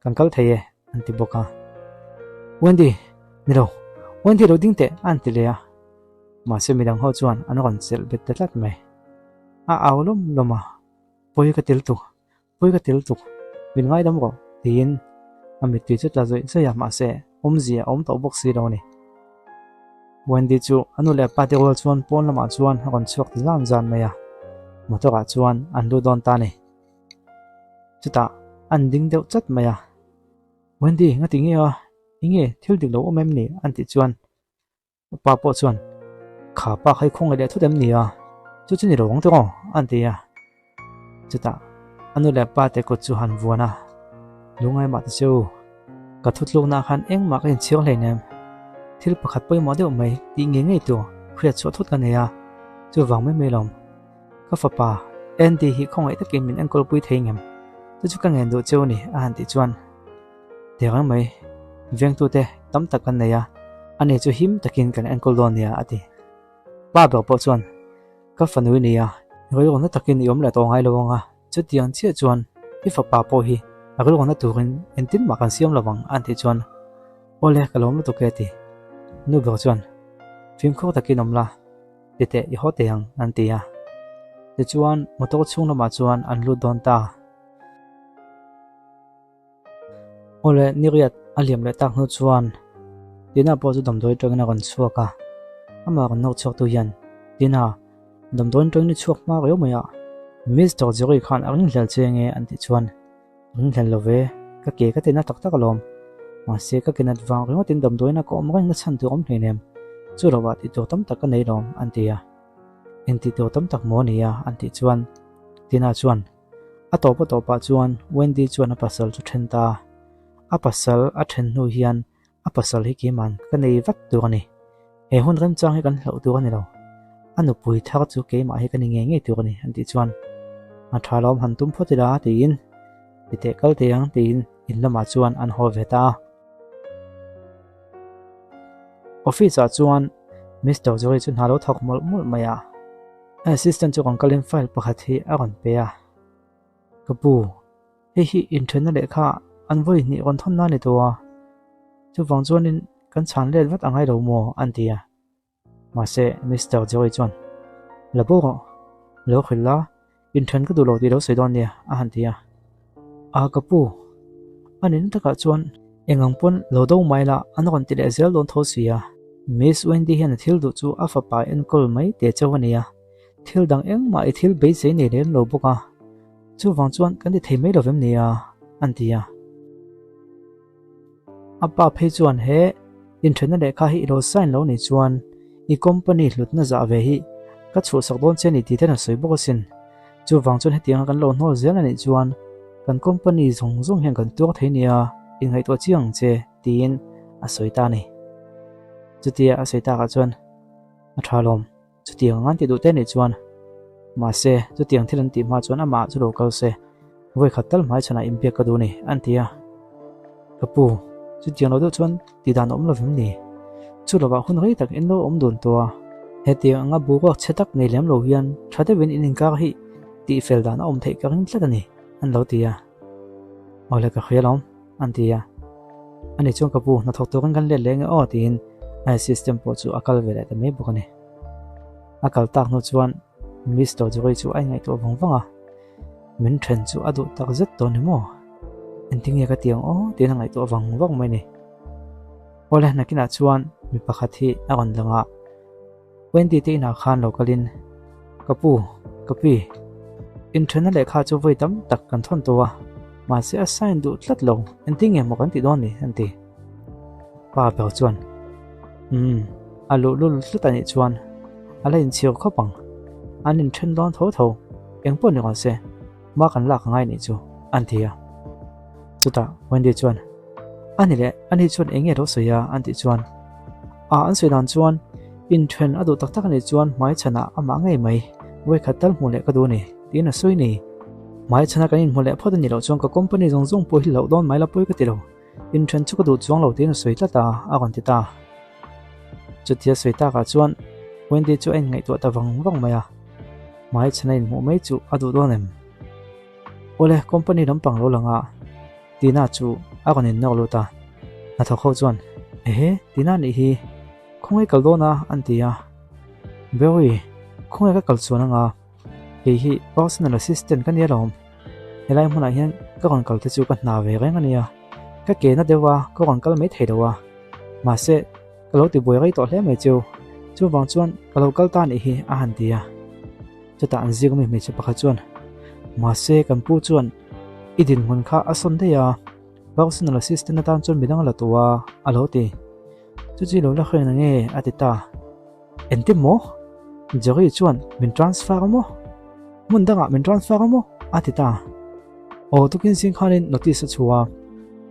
Kan kal thei e, an ti bawk a. Wendy, ni lo, Wendy lo ding teh, an ti leh a. Mahse midang ho chuan an rawn chelh bet ta tlat mai. A au lawm lawm a, Pawi ka til tuk, pawi ka til tuk, min ngaidam rawh, tiin a mittui chu tla zawih zawih a, mahse awmzia a awm tawh bawk si lo a ni. Wendy chu a nu leh a pa te rual chuan pawn lamah chuan a rawn chhuak ta zan zan mai a, motor ah chuan an lut dawn ta a ni. Chutah an ding deuh chat mai a, Wendy nga ti nge a, enge thil dik lo awm em ni? an tih chuan pa pawh chuan Kha pa kha i khawngaih leh thut em ni a, chu chu ni lo ang tiraw? an ti a. Chutah a nu leh pa te kut chu han vuan a, Lungai mah ta che u, ka thutlukna ah khan engmah ka inchhiar hleinem, thil pakhat pawimawh deuh mai tih ngei ngei tur hriat chhuah thut ka nei a, chuvang mai mai lawm. Ka fapa, Andy hi khawngaih takin min enkawl pui thei ngem? Chu chu ka ngen duh cheu a ni, a han tih chuan. Tiang mai, vengtute tam tak kan nei a, ani chu him takin kan enkawl dawn nia, a ti. Pa ber pawh chuan, Ka fanu i ni a, i rilru na takin i awm leh tawh ngai lo ang a, chutiang chiah chuan i fapa pawh hi a rilru na turin engtin mah kan siam lo ang, a tih chuan, Awle, ka lawm lutuk e, a ti. Nu ber chuan, Fimkhur takin awm la, ti teh i haw teh ang, an ti a. Tichuan, motor chhung lamah chuan an lut dawn ta. Awle, Niriat a liam leh tak hnu chuan Tina pawh chu damdawi atangin a rawn chhuak a, amah rawn nawk chhuak tu hian, Tina, damdawi atangin i chhuak hma riau mai a, Mister Jerry khan a ringhlel che nge an tih chuan, Ringhlel lo ve, ka ke ka tina tak tak alawm. Mahse, ka ke nat vang ringawtin damdawiina ka awm reng na chhan tur awm hleinem, chu lovah tih tur tam tak ka nei lawm, an ti a. Eng tih tur tam tak maw a ni a? an tih chuan Tina chuan, A tawp a tawpah chuan Wendy chuan a pasal chu then ta. A pasal a then hnu hian a pasal hi keiman ka nei vat tur a ni. He hun remchang hi kan hlauh tur a ni lo. A nupui thar chu keimah hi ka ni ngei ngei tur a ni an tih chuan a tha lawm han tum phawt ila tiin ti teh kal teh ang tiin in lamah chuan an haw ve ta a. Office ah chuan Mister Jory chu hna lo thawk mawlh mawlh mai a. A assistant chu rawn kalin file pakhat hi a rawn pe a, Ka pu, hei hi inthenna lehkha an vawi hnih rawn thawn na ni tawh a, chuvang chuanin kan chhan let vat a ngai lo maw? an ti a. Mahse, Mister Joy chuan, La bo rawh, lo hrilh la, inthen ka duh lo tih lo sawi dawn nia, a han ti a. A ka pu, a nihna takah chuan engang pawn lo do mai la an rawn ti leh zel dawn tho si a. Miss Wendy hian a thil duh chu a fapa enkawl mai teh chauh a ni a, thil dang engmah i thil beisei nei lem lo bawk a, chuvang chuan kan ti thei mai lo vem nia, an ti a. A pa phei chuan he inthenna lehkha hi i lo sign lo nih chuan i company hlutna zah ve hi ka chhuahsak dawn che a ni tih ten a sawi bawk asin. Chuvang chuan hetianga kan lo hnawl zel a nih chuan kan company zawng zawng hian kan tuar thei nia inngaihtuah chiang ang che tiin a sawi ta a ni. Chutia a sawi takah chuan a tha lawm. Chutiang an ti duh te nih chuan mahse chutiang thil an tih hma chuan amah chu lo kal se, vawi khat tal hmai chhanah inbiak ka duh ni an ti a. Ka pu, chutiang lo deuh chuan ti dan a awm lovem ni? Chu lovah hun rei tak in lo awm dun tawh a, hetiang anga boruak chhe tak nei lem lo hian tha deuhin in inkar hi tih fel dan a awm theih ka ring tlat a ni an lo ti a. Awle ka hria lawm an ti a. Ani chuan ka pu, hnathawk turin kan let leh nge aw tiin a assistant pawh chu a kal ve leh ta mai bawk a ni. A kal tak hnu chuan Mister Joy chu a inngaihtuah vang vang a, min then chu a duh tak zet tawh ni maw? Engtinge ka ti ang aw tiin a ngaihtuah vang vang mai a ni. Awle nakinah chuan mi pakhat hi a rawn lang a, Wendy te inah khan lo kalin, Ka pu, ka pi, inthenna lehkha chu vawi tam tak kan thawn tawh a, mahse a sign duh tlat lo, engtinge maw kan tih dawn ni? an ti. Pa ber chuan, Umm, a luhlul tlat a nih chuan a la inchhir khawp ang. An inthen dawn tho tho, eng pawh ni rawn se, hma kan lak angai nih chu, an ti a. Chutah Wendy chuan, A ni leh, ani chuan eng nge lo sawi a? an tih chuan, A, an sawi dan chuan inthen a duh tak tak a nih chuan hmai chhanah amah ngei mai, vawikhat tal hmuh leh ka duh a ni, tiin a sawi ni. Hmai chhana kan inhmu leh phawt a nih loh chuan ka company zawng zawng pawh hi hlauh dawn mai la pawi ka ti lo. Inthen chu ka duh chuang lo tiin a sawi tlat a, a rawn ti ta. Chutia sawi takah chuan Wendy chu a inngaihtuah ta vang vang mai a, hmai chhana inhmuh mai chu a duh dawn em? Awle, company lampang lo lang a, Tina chu a rawn innawk lut a. Hnathawk ho chuan, Ehe, Tina nih hi, khawngaih kal dawn a? an ti a. Berry, khawngaih ka kal chuan anga? Kei hi personal assistant ka nia lawm. Helai hmunah hian ka rawn kal te chu ka hna ve reng a nia. Ka ke na deuh a, ka rawn kal mai thei lo a. Mahse, ka lo ti buai rei tawh hle mai cheu. Chuvang chuan ka lo kal ta nih hi a han ti a. Chutah an zing ami hmeichhe pakhat chuan, Mahse, kan pu chuan i dinhmun kha a sawn daih a, personal assistant atan chuan midang a la tawh a, a lo ti. Chu chi lo la hreng nange a ti ta. Engtin maw? Jerry chuan min transfer a maw? Hmun dangah min transfer a maw? A ti ta. Aw tukin zing khanin notice a chhuah a,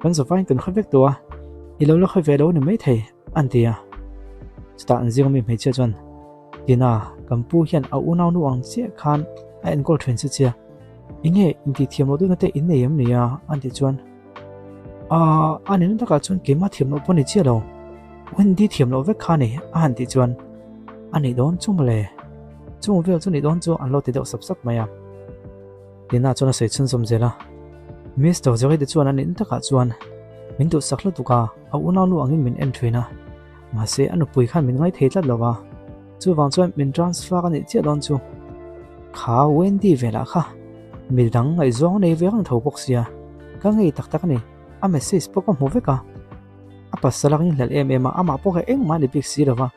kan zavain kan hre vek tawh a, i lo la hre ve lo ni maithei an ti a. Chutah an zing ami hmeichhia chuan, Tina, kan pu hian a unau nu ang chiah khan. a enkawl thin si chia. Enge intih thiam loh duhna te in nei em ni a? An tih chuan Aaa a nihna takah chuan keimah thiam loh pawh ni chiah lo, Wendy thiam loh vek kha a ni a han tih chuan a nih dawn chu mawle, chung vel chu nih dawn chu an lo ti deuh sap sap mai a. Tina chuan a sawi chhunzawm zel a, Mister Jerry te chuan a nihna takah chuan min duhsak lutuk a, a unau nu angin min en thin a, mahse a nupui khan min ngaithei tlat lo a. Chuvang chuan min transfer a nih chiah dawn chu. Kha Wendy velah kha mi dang ngaihzawng nei ve reng tho bawk sia, ka ngei tak tak a ni. A message pawh ka hmu vek a, a pasal a ringhlelh em em a, amah pawh kha engmah a ni bik si lo va.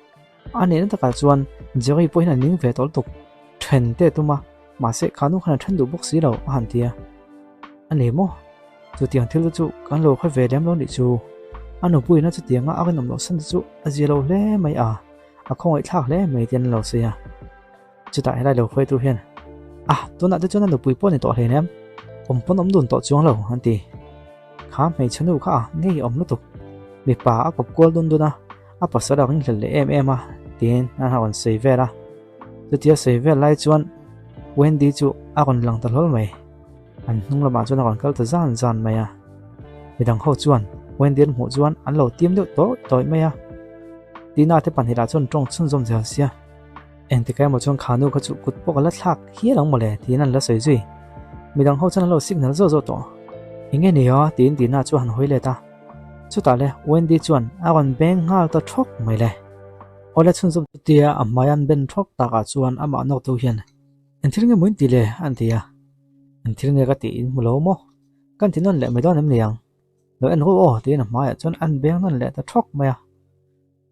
A nihna takah chuan Jerry pawhin a ning ve tawlh tuk, then te a tum a, mahse kha nu khan a then duh bawk si lo a han ti a. A ni maw? Chutiang thil te chu kan lo hre ve lem lo nih chu. A nupuiin a chutianga a rinawm loh san te chu a zia lo hle mai a. A khawngaih thlak hle mai te an lo sawi a. Chutah helai lo hruaitu hian, Ah, tunah te chuan a nupui pawh a ni tawh hleinem, awm pawn awm dun tawh chuang lo, an ti. Kha hmeichhe nu kha a ngei awm lutuk, mipa a kawp kual dun dun a, a pasal a ringhlel leh em em a, tiin an rawn sawi vel a. Chutia sawi vel lai chuan Wendy chu a rawn lang ta hlawl mai. An hnung lamah chuan a rawn kal ta zan zan mai a. Midang ho chuan Wendy an hmuh chuan an lo tim deuh tawih tawih mai a. Tina te pahnih chuan tawng chhunzawm zel sia. Engtik emaw chuan kha nu kha chu kut pawh ka la thlak hial ang mawle tiin an la sawi zui. Midang ho chuan an lo signal zawh zawh tawh. Enge ni a? tiin Tina chu a han hawi let a. Chutah le Wendy chuan a rawn beng nghal ta thawk mai le. Awle chhunzawm chutia a hmai an ben thawk takah chuan amah nawk tu hian Eng thil nge maw in ti le? an ti a. Eng thil nge ka tih in hmu lo maw? Kan ti nawn leh mai dawn em ni ang? Lo en ru aw tiin a hmaiah chuan an beng nawn leh ta thawk mai a.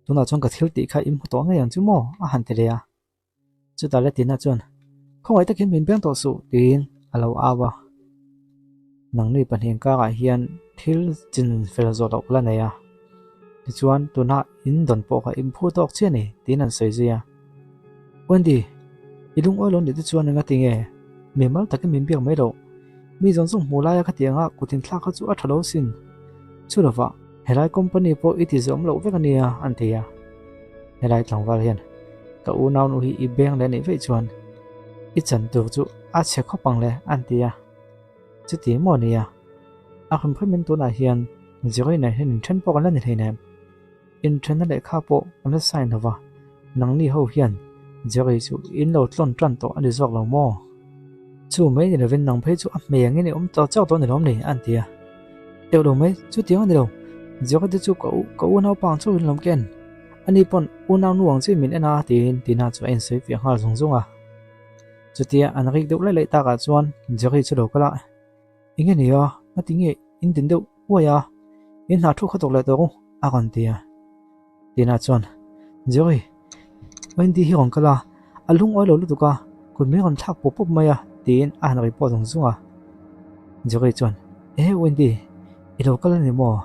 Tunah chuan ka thil tih kha in hmu tawh ngei ang chu maw? a han ti leh a. Chutah le Tina chuan, Khawngaih takin min beng tawh suh tiin a lo au a. Nangni pahnih karah hian thil chin fel zawh loh la nei a. Tichuan tuna in dawn pawh kha in phu tawk chiah a ni tiin an sawi zui a. Wendy, i lungawi lo nih te chuan enga ti nge? Mi mal takin min biak mai loh. Mi zawng zawng hmuh laia khatiang a kut inthlak kha chu a tha lo sin. Chu lovah, helai company pawh i ti zawm loh vek a nia, an ti a. Helai tlangval hian ka unau nu hi i beng leh anih veih chuan i chan tur chu a chhe khawp ang le, an ti a. Chuti maw nia? A hrimhrimin tunah hian Jerry nen hian inthen pawh kan la ni hleinem. Inthenna lehkha pawh kan la sign lo va, nangni ho hian Jerry chu in lo tlawn tan tawh a ni zawk lo maw? Chu mai ni lovin nang phei chu a hmei angin i awm tawh chauh tawh a ni lawm ni? a an ti a. Teuh lo mai, chutiang a ni lo. Jerry te chu ka u ka unaupa ang chauhin lawm ken. Ani pawn unau nu ang chiin min en a tiin Tina chu a insawi fiah nghal zung zung a. Chutia an rik deuh laih laih takah chuan Jerry chu lo kal a, Enge ni a, a ti nge in din deuh uai a, in hna thu kha tawk leh tawh u a rawn ti a. Tina chuan, Jerry, Wendy hi rawn kal a, a lungawi lo lutuk a, kut min rawn thlak pawp pawp mai a tiin a han ri pawh zung zung a. Jerry chuan, Ehe Wendy, i lo kal a ni maw?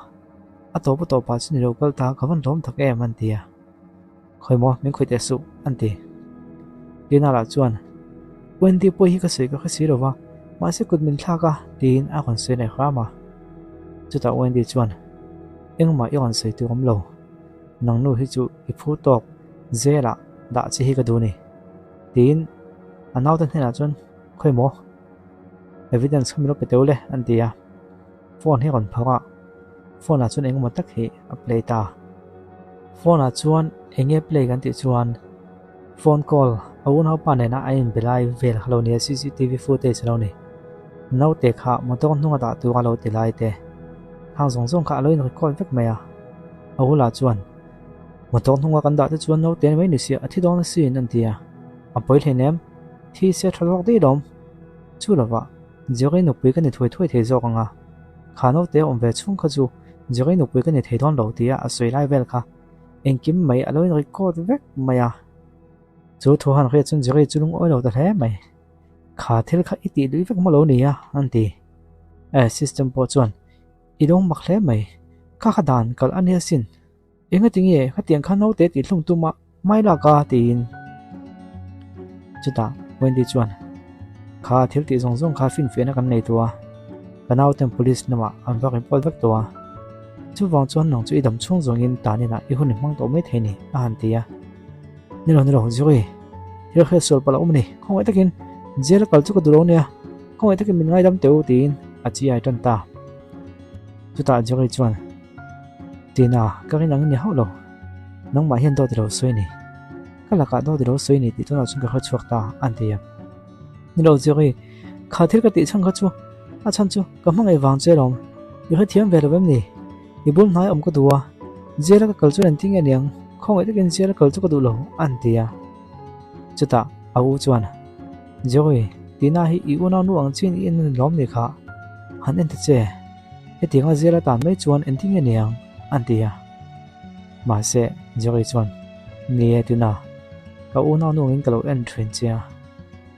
A tawp a tawpah chuan i lo kal ta, ka van lawm tak em an ti a. Khawi maw, min khawih teh suh, an ti. Tina lah chuan, Wendy pawh hi ka sawi ka hre si lo va, mahse kut min thlak a, tiin a rawn sawi leh hram a. Chutah Wendy chuan, Engmah i rawn sawi tur awm lo, nang nu hi chu i phu tawk zelah dah che hi ka duh ni, tiin a naute hnenah chuan, Khawi maw, evidence kha min lo pe teu le, an ti a. Phone hi a rawn phawrh a, phone ah chuan engemaw tak hi a play ta. Phone ah chuan eng nge play kan tih chuan phone call a unaupa nena a inbe lai vel kha lo ni a, cctv footage a lo ni. Naute kha motor hnunga dah tur a lo ti lai te hang zawng zawng kha a lo in record vek mai a. A bulah chuan motor hnunga kan dah te chuan naute mai ni sia a thi dawn asin an ti a, a pawi hleinem thi se tha zawk daih lawm chu lovah. Jerry nupui ka ni thuai thuai thei zawk ang a, kha naute awm ve chhung kha chu Jerry nupui ka ni thei dawn lo tia a sawi lai vel kha engkim mai a lo in record vek mai a. Chu thu han hriat chuan Jerry chu lungawi lo ta hle mai. Kha thil kha i tih luih vek maw lo ni a? an ti. Eh, system pawh chuan i dawng mak hle mai, kha kha dan kalh a nia sin. Engati nge khatiang kha naute tih hlum tuma mai lak a? tiin. Chutah Wendy chuan, Kha thil tih zawng zawng kha finfiahna kan nei tawh a, ka nauten police lamah an va report vek tawh a, chuvang chuan nang chu i dam chhung zawngin tan inah i hun i hmang tawh mai thei ni, a han ti a. Ni lo ni lo, Zuri, thil hriat sual palh a awm a ni, khawngaih takin Jail a kal chu ka duh lo nia, khawngaih takin min ngaidam teh u tiin a chi ai tan ta. Chutah Jerry chuan, Tina, ka rin ang i ni hauh lo. Nangmah hian dawt i lo sawi ni. Ka lakah dawt i lo sawi ni tih tunah chuan ka hre chhuak ta, a ti a. Ni lo Jerry, kha thil ka tih chhan kha chu a chhan chu ka hmangaih vang che alawm. I hrethiam ve lo em ni? I bul hnai awm ka duh a, jail a ka kal chuan engtin nge niang? Khawngaih takin jail a kal chu ka duh lo, a ti a. Chutah a u chuan, Joey, Tina hi i unau nu ang chiin i en a ni lawm ni kha? Han en ta che, hetianga jail a tan mai chuan engtin nge niang? a ti a. Mahse, Joey chuan, Ni e Tina, ka unau nu angin ka lo en thin che a.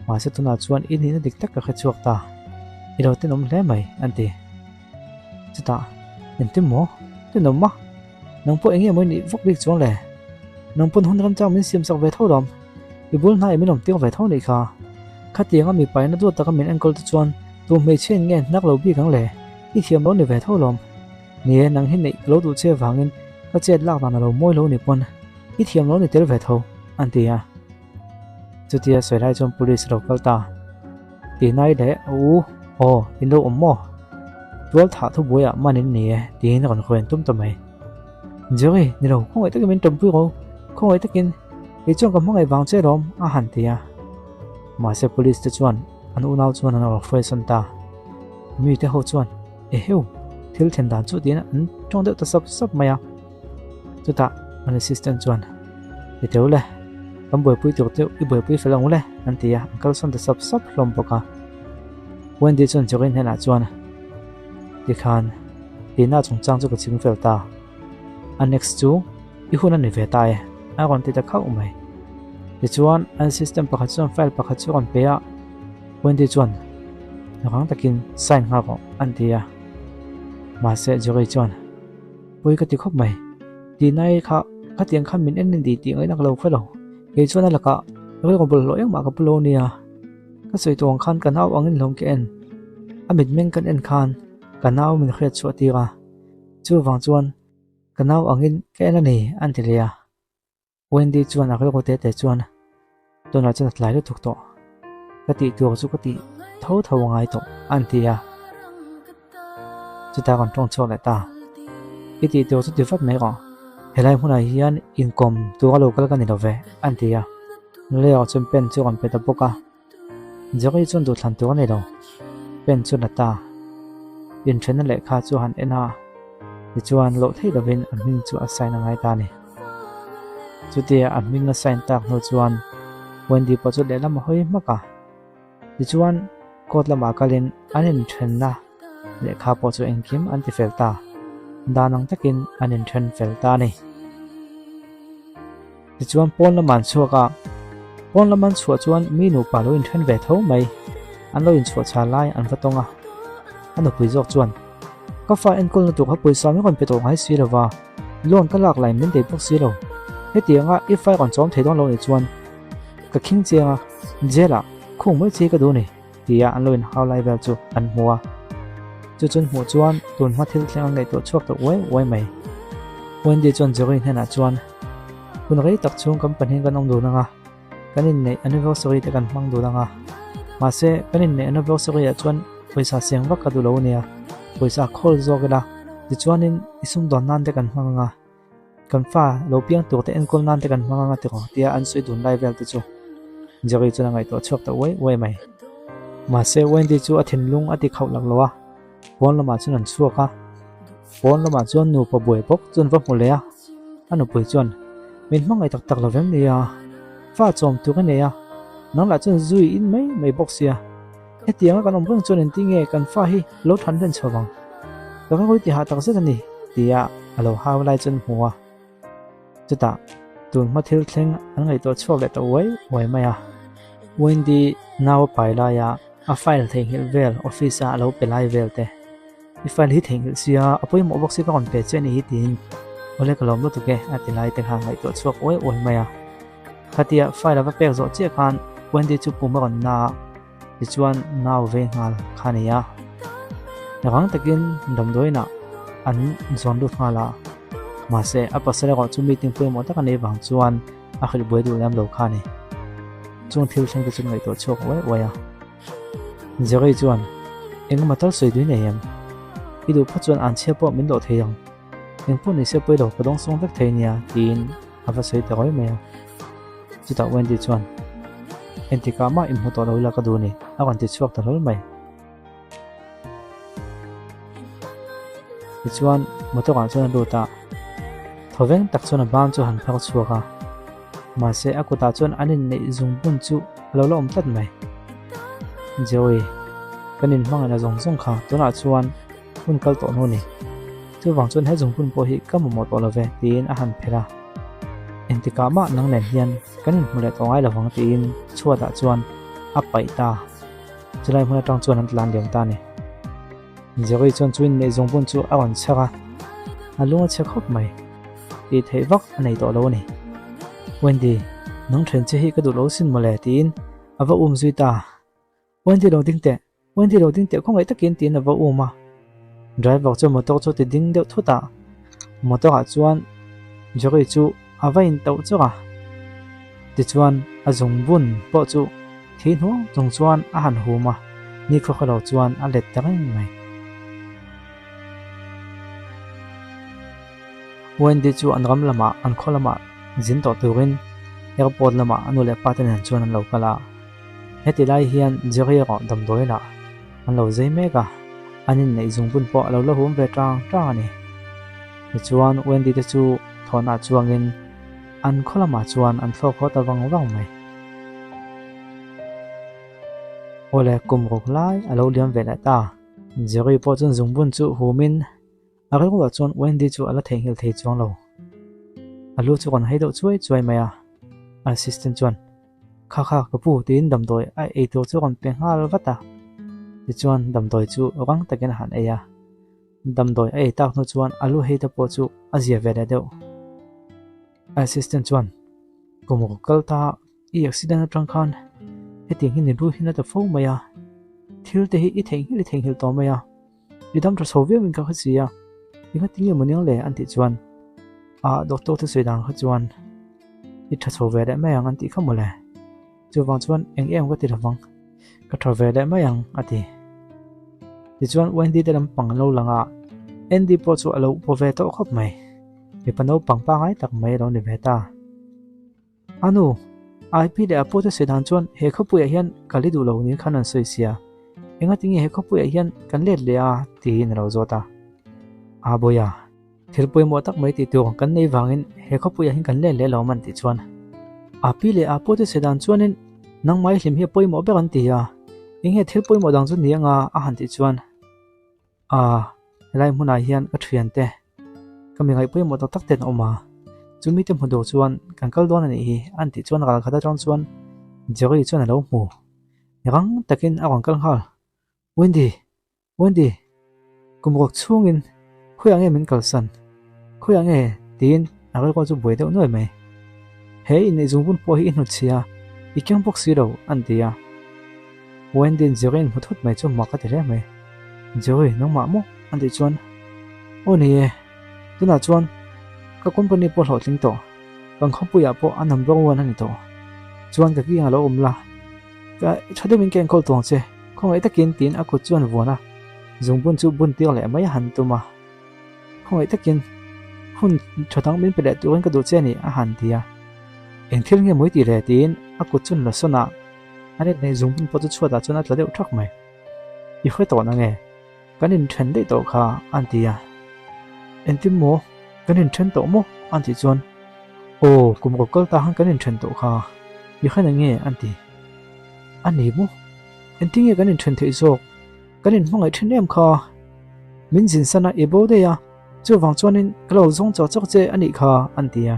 Mahse tunah chuan i nihna dik tak ka hre chhuak ta, i lo tenawm hle mai, an ti. Chutah, Engtin maw? Tenawm a? Nang pawh eng nge maw i nih vak bik chuang le? Nang pawn hun ramchang min siam sak ve tho lawm. I bul hnaiah min awm tir ve tho nih kha. Khatianga mipa in a duat taka min enkawl te chuan tu hmeichhia in nge hnak lo bik ang le? I thiam lo ni ve tho lawm. Ni e, nang hi neih ka lo duh che vangin ka chet lak dan a lo mawi lo ni pawn i thiam lo ni tel ve tho, an ti a. Chutia sawi lai chuan police a lo kal ta. Tihnai leh a u, Aw, in lo awm maw? Tual thah thu buaiah man in ni e, tiin a rawn hawi an tum ta mai. Jerry, ni lo, khawngaih takin min tawmpui ro, khawngaih takin, kei chuan ka hmangaih vang che lawm, a han ti a. Mahse police te chuan an unau chuan an rawn hruai sawn ta. Mite ho chuan, Eheu, thil thlen dan chu tiin an tawng deuh ta sap sap mai a. Chutah an assistant chuan, I teu le, kan buaipui tur deuh i buaipui fel ang u le, an ti a, an kalsawn ta sap sap hlawm bawk a. Wendy chuan Jorin hnenah chuan, Tikhan, Tina chungchang chu ka ching fel ta. A next chu i hun a ni ve ta e, a rawn ti ta khauh mai. Tichuan, an assistant pakhat chuan file pakhat chu a rawn pe a, Wendy chuan, Rang takin sign nghal rawh, an ti a. Mahse, Jory chuan, Pawi ka ti khawp mai. Tinai kha khatiang khan min en ni tih ngaihna ka lo hre lo. Kei chuan a lakah rilru bawlhhlawh engmah ka pu lo nia. Ka sawi tawh ang khan ka nau angin hlawm ka en. A mitmeng kan en khan ka nau min hriat chhuah tir a. Chuvang chuan ka nau angin ka en a ni an ti leh a. Wendy chuan a rilru tete chuan tunah chuan a tlai lutuk tawh. Ka tih tur chu ka tih tho tho a ngai tawh an ti a. Chutah kan tawng chhuak leh ta. I tih tur chu ti vat mai rawh. Helai hmunah hian inkawm tura lo kal ka ni lo ve an ti a. Leo chuan pen chu a rawn pe ta bawk a. Jerry chuan duhthlan tur a ni lo. Pen chu la ta. Inthenna lehkha chu a han en a, tichuan loh theih lovin a hming chu a sign a ngai ta a ni. Chutia a hming a sign tak hnu chuan Wendy pawh chu lehlam a hawi hmak a. Tichuan court lamah kalin an inthenna lehkha pawh chu engkim an ti fel ta. Dan ang takin an inthen fel ta a ni. Tichuan pawn lamah an chhuak a, pawn lama an chhuah chuan mi nupa lo inthen ve tho mai, an lo inchhuah chhal lai an va tawng a. A nupui zawk chuan, Ka fa enkawlna tur kha pawisa min rawn pe tawh ngai si lo va, loan ka lak laiin min bei bawk si lo. Hetianga i fa i rawn chawm thei dawn lo nih chuan ka khing chiang a, jail ah khung mai chi ka duh ni, tia an lo inhau lai vel chu an hmu a. Chu chun hmuh chuan tun hma thil thleng an ngaihtuah chhuak ta uai uai mai. Wendy chuan Jerry hnenah chuan, Hun rei tak chhung kan pahnih kan awm dun ang a, kan inneih anniversary te kan hmang dun ang a. Mahse, kan inneih anniversary ah chuan pawisa seng vak ka duh lo ania, pawisa khawl zawk ila, tichuanin i sumdawn nan te kan hmang ang a. Kan fa lo piang tur te enkawl nan te kan hmang anga tiraw tia an sawi dun lai vel te chu Jerry chuan a ngaihtuah chhuak ta uai uai mai. Mahse Wendy chu a thinlung a ti khauh lak lo a, pawn lamah chuan an chhuak a. Pawn lamah chuan nupa buai bawk chuan va hmu leh a, a nupui chuan min hmangaih tak tak lo vem nia, fa chawm tur a nei a, nang lah chuan zui in mai mai bawk sia. Hetianga kan awm reng chuan engtin nge kan fa hi lo than hlen chho vang? Ka ngawi ti hah tak zet a ni, tia a lo hau lai chuan hmu a. Chutah tun hma thil thleng an ngaihtuah chhuak leh ta uai uai mai a. Wendy nau a pai laia a file theihnghilh vel office a a lo pe lai vel te. I file hi theihnghilh sia a pawimawh bawk si ka rawn pe che a ni hi tiin awle ka lawm lutuk e a ti lai te kha ngaihtuah chhuak uai uai mai a. Khatia file a va pek zawh chiah khan Wendy chu pum a rawn na a. Tichuan nau ve nghal kha a ni a, rang takin damdawiinah an zawn lut nghal a, mahse a pasal erawh chu meeting pawimawh tak a neih vang chuan a hrilh buai duh lem lo kha a ni. Chung thil thleng te chu ngaihtuah chhuak uai uai a. Jerry chuan, Engemaw tal sawi dui nei em? I duh phawt chuan an chhia pawh min dawh thei ang. Eng pawh ni se pawi lo, ka dawngsawng vek thei nia, tiin a va sawi ta rawi mai a. Chutah Wendy chuan, Engtikah mah inhmu tawh lo ila ka duh ni, a rawn ti chhuak ta hlawl mai. Tichuan, motor ah chuan a lut a, thawveng tak chuan a ban chu a han phar chhuak a, mahse a kutah chuan an inneih zungbun chu a lo la awm tlat mai. Joey, kan inhmangaihna zawng zawng kha tunah chuan hun kal tawh hnu a ni. Chuvang chuan he zungbun pawh hi ka mamawh tawh lo ve tiin a han phelh a. Engtikah mah nang nen hian kan inhmu leh tawh ngai lovang tiin chhuatah chuan a paih ta. Chulai hmun atang chuan an tlan liam ta a ni. Jerry chuan chu inneih zungbun chu a rawn chhar a, a lung a chhe khawp mai. Tih theih vak a nei tawh lo a ni. Wendy, nang then che hi ka duh lo sin mawle tiin a va um zui ta. Wendy lo ding teh, Wendy lo ding teh khawngaih takin tiin a va um a. Driver chuan motor chu a ti ding deuh thut a, motor ah chuan Jerry chu a va intauh chawk a. Tichuan a zungbun pawh chu thi hnuang chung chuan a han hum a, nikhua khaw lo chuan a let ta reng mai. Wendy chu an ram lamah an khaw lamah zin tawh turin airport lamah a nu leh pa te nen chuan an lo kal a. Heti lai hian Jerry erawh damdawi lah an lo zai mek a, an inneih zungbun pawh a lo la hum ve tang tang a ni. Tichuan Wendy te chu thawnah chuangin An khaw lamah chuan an thlawk haw ta vang vang mai. Awle kum ruk lai a lo liam ve leh ta. Jerry pawh chuan zungbun chu humin a rilruah chuan Wendy chu a la theihnghilh thei chuang lo. A lu chu rawn hai deuh chuai chuai mai a. Assistant chuan, Kha kha ka pu tiin damdawi a ei tur chu rawn pe nghal vat a. Tichuan damdawi chu rang takin a han ei a. Damdawi a ei tak hnu chuan a lu hei te pawh chu a zia ve leh deuh. Assistant chuan, Kum ruk kal ta i accident atang khan hetiang hi ni lu hi na ta fo mai a, thil te hi i theihnghilh i theihnghilh tawh mai a, i dam tha chho viau in ka hre si a, i nga tinge maw niang le an tih chuan ah doctor te sawi dan kha chuan i tha chho ve leh mai ang an tih kha mawle. Chuvang chuan eng em ka ti lovang, ka tha ve leh mai ang a ti. Tichuan Wendy te lampang an lo lang a, Andy pawh chu a lo paw ve tawh khawp mai. Mipa naupang pangai tak mai a lo ni ve ta. A nu, IP leh a pute sawi dan chuan he khawpuiah hian ka li duh lo niin khan an sawi sia. Engatinge he khawpuiah hian kan let leh a? tiin a lo zawt a. A bawiha. Thil pawimawh tak mai tih tur kan nei vangin he khawpuiah hian kan let leh lo man tih chuan a pi leh a pute che dan chuanin nangmah i hlim hi a pawimawh ber an ti a, eng nge thil pawimawh dang chu ni anga a han tih chuan a helai hmunah hian ka thiante ka mi ngaih pawimawh tak tak te an awm a, chumi te hmu tur chuan kan kal dawn a nih hi an tih chuan ral khat atang chuan Jerry chuan a lo hmu rang takin a rawn kal nghal Wendy! Wendy, kum ruak chhungin khawiah nge min kalsan? Khawiah nge? tiin a rilru chu buai deuh nuai mai. He inneih zungbun pawh hi i hnutchhia, i keng bawk si lo, an ti a. Wendy'n Jerry-in hmu thut mai chu mak a ti hle mai. Jerry, nangmah maw? an tih chuan, Aw ni e, tunah chuan ka company pawh hlawhtling tawh, kan khawpuiah pawh a number one a ni tawh. Chuan ka kiangah lo awm la. Ka tha deuhin ka enkawl tawng che, khawngaih takin tiin a kut chuan vuan a, zungbun chu bun tir leh mai a han tum a. Khawngaih takin hun tha dang min pe leh turin ka duh che a ni a han ti a. Eng thil nge mawi tih le tiin a kut chuan la sawn a, a net nei zungbun pawh chu chhuatah chuan a tla deuh thak mai. I hre tawh na nge? Kan inthen daih tawh kha an ti a. Engtin maw? Kan inthen tawh maw? an tih chuan Aw, kum ruk kal ta khan kan inthen tawh kha, i hre na nge? an ti. A ni maw? Engtin nge kan inthen theih zawk? Kan inhmangaih thin em kha? Min zin san a, i bo daih a, chuvang chuanin ka lo zawng chawk chawk che a nih kha, an ti a.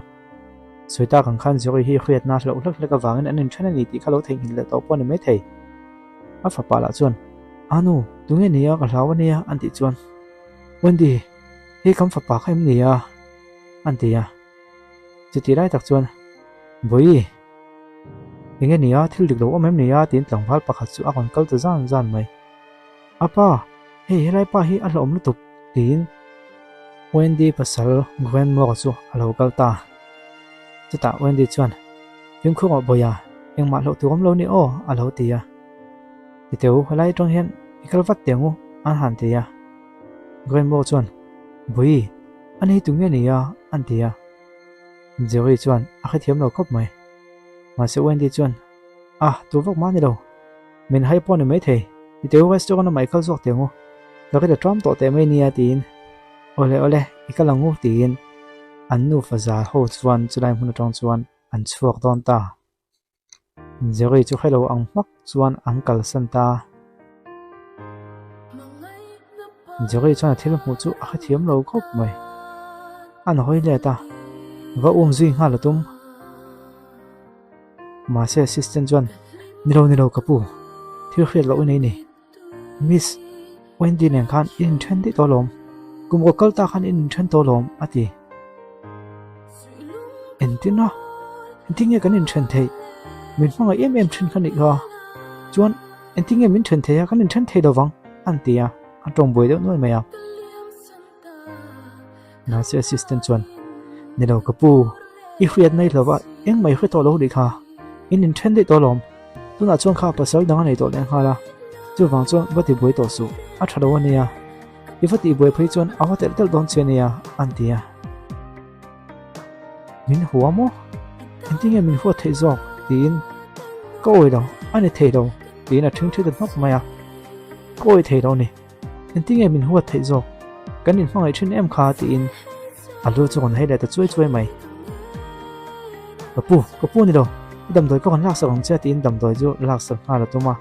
Sawi tak ang khan Zori hi hriatna hlauh hlek hlek avangin an inthen a ni tih kha lo theihnghilh leh tawh pawh a ni maithei. A fapa lah chuan, A nu, tunge nia ka hlau a nia an tih chuan, Wendy, hei kan fapa kha em nia? an ti a. Chuti lai tak chuan, Vawi, enge nia thil dik lo awm em nia? tiin tlangval pakhat chu a rawn kal ta zan zan mai. A pa, hei helai pa hi a hlauhawm lutuk, tiin Wendy pasal Gwen Moore chu a lo kal ta. Chutah Wendy chuan, Fimkhur rawh Bawiha, engmah hlauh tur awm lo ni aw, a lo ti a. Ti teh u, helai atang hian i kal vat teh ang u, an han ti a. Grandma chuan, Bawi, ani hi tunge ni a? an ti a. Jerry chuan a hrethiam lo khawp mai. Mahse Wendy chuan, Ah, tu vak mah ni lo. Min hai pawh ni maithei. Ti teh u, restaurant lamah i kal zawk teh ang u. Ka ri la ṭam tawh teh mai nia, tiin. Awle awle, i kal ang u, tiin an nufa za ho chuan chulai hmun atang chuan an chhuak dawn ta. Jerry chu hrelo ang hmak chuan an kalsan ta. Jerry chuan a thil hmuh chu a hrethiam lo khawp mai. An hawi let a, va um zui nghal a tum. Mahse assistant chuan, Ni lo ni lo ka pu, thil hriat loh i nei ni. Miss, Wendy nen khan i inthen daih tawh alawm. Kum kaw kal ta khan i inthen tawh alawm, a ti. Engtin a? Engtin nge kan inthen theih? Min hmangaih em em thin kha nih kha. Chuan engtin nge min then thei a, kan inthen thei lovang, an ti a, a tawng buai deuh nuai mai a. Nurse assistant chuan, Ni lo ka pu, i hriat mai hlauh a, engmah i hre tawh lo nih kha, in inthen daih tawh alawm. Tunah chuan kha pasal dang a nei tawh leh nghal a, chuvang chuan va ti buai tawh suh, a tha lo a nia. I va tih buai phei chuan a va telh telh dawn che nia, an ti a. Min hua maw? Engtin nge min huat theih zawk? tiin Ka awi lo, a ni thei lo, tiin a ṭhingṭhi ta hnawk mai a. Ka awi thei lo ni. Engtin nge min huat theih zawk? Kan inhmangaih thin em kha? tiin a lu chu rawn hei leh ta chuai chuai mai. Ka pu, ka pu ni lo, i damdawi ka rawn laksak ang che tiin damdawi chu laksak nghal a tum a.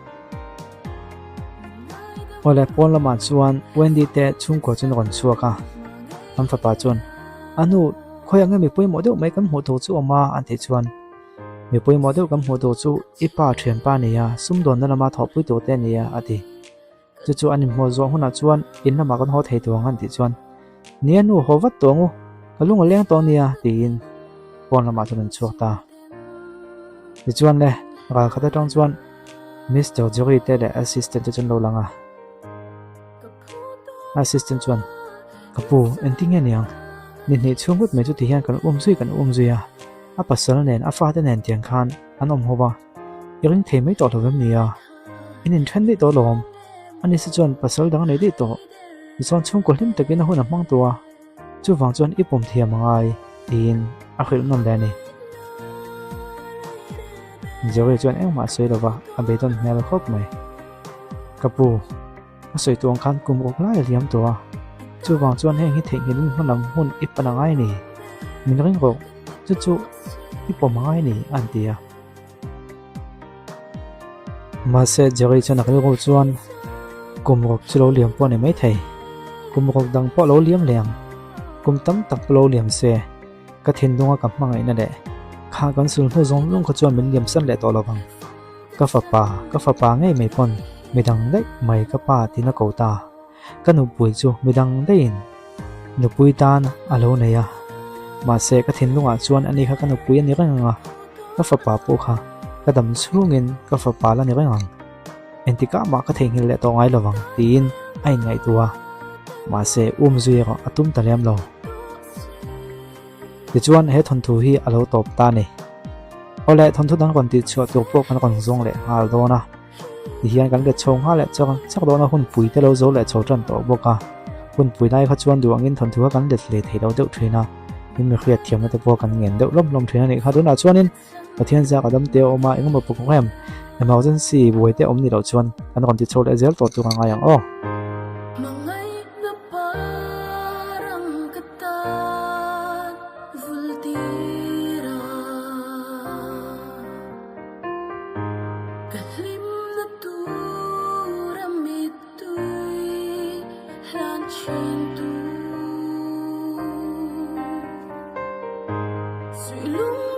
Awle pawn lamah chuan Wendy te chhungkua chu an rawn chhuak a, an fapa chuan, A nu, khawiah nge mi pawimawh deuh mai kan hmuh tur chu awm a? an tih chuan, Mi pawimawh deuh kan hmuh tur chu i pa thianpa a ni a, sumdawnna lama thawhpui tur te a ni a, a ti. Chu chu an inhmuh zawh hunah chuan in lamah kan haw thei tur ang an tih chuan, Nia nu haw vat tawh ang u, ka lung a leng tawh nia, tiin pawn lamah chuan an chhuak ta. Tichuan le, ral khat atang chuan Mister Jerry te leh assistant te chu an lo lang a. Assistant chuan, Ka pu, engtin nge niang? Ni hnih chhung ngawt mai chu ti hian kan um zui kan um zui a, a pasal nen a fate nen tiang khan an awm ho va, i ring thei mai tawh lo vem nia? In inthen daih tawh alawm, ani se chuan pasal dang a nei daih tawh, tichuan chhungkaw hlim takin a hun a hmang tawh a, chuvang chuan i pawm thiam a ngai, tiin a hrilh nawn leh a ni. Jerry chuan engmah a sawi lo va, a beidawn hmel khawp mai. Ka pu, a sawi tuang khan kum ruk lai a liam tawh a, chuvang chuan heng hi theihnghilhin hmalam hun i pan a ngai a ni, min ring rawh, chu chu i pawm a ngai a ni, a han ti a. Mahse Jerry chuan a rilru chuan kum ruk chu lo liam pawh a ni maithei, kum ruk dang pawh lo liam leh ang, kum tam tak pawh lo liam se, ka thinlunga ka hmangaihna leh kha kan sul hnu zawng zawng kha chuan min liam san leh tawh lo vang. Ka fapa, ka fapa ngei mai pawn midang daih mai ka pa tiin a ko ta. Ka nupui chu midang daihin nupui tan a lo nei a, mahse ka thinlungah chuan ani kha ka nupui a ni reng ang a, ka fapa pawh kha ka dam chhungin ka fapa la ni reng ang, engtikah mah ka theihnghilh leh tawh ngai lo vang tiin a inngaihtuah a, mahse um zui erawh a tum ta lem lo. Tichuan he thawnthu hi a lo tawp ta a ni. Awle thawnthu dang rawn tihchhuah tur pawh kan rawn zawng leh nghal dawn a. Tihian kan let chho nghal leh chak chak dawn a, hunpui te lo zo leh chho tan tawh bawk a. Hunpui lai kha chuan duh angin thawnthu kha kan let hle thei lo deuh thin a, in mi hriat thiamna te pawh kan ngen deuh lawm lawm thin a nih kha. Tunah chuanin Pathian zak a dam te a awm a, engemaw program, emergency buai te awm ni loh chuan kan rawn ti chho leh zel tawh tur a ngai ang aw. Ka hlimna tur a mittui hlan thin tu. Suih lung.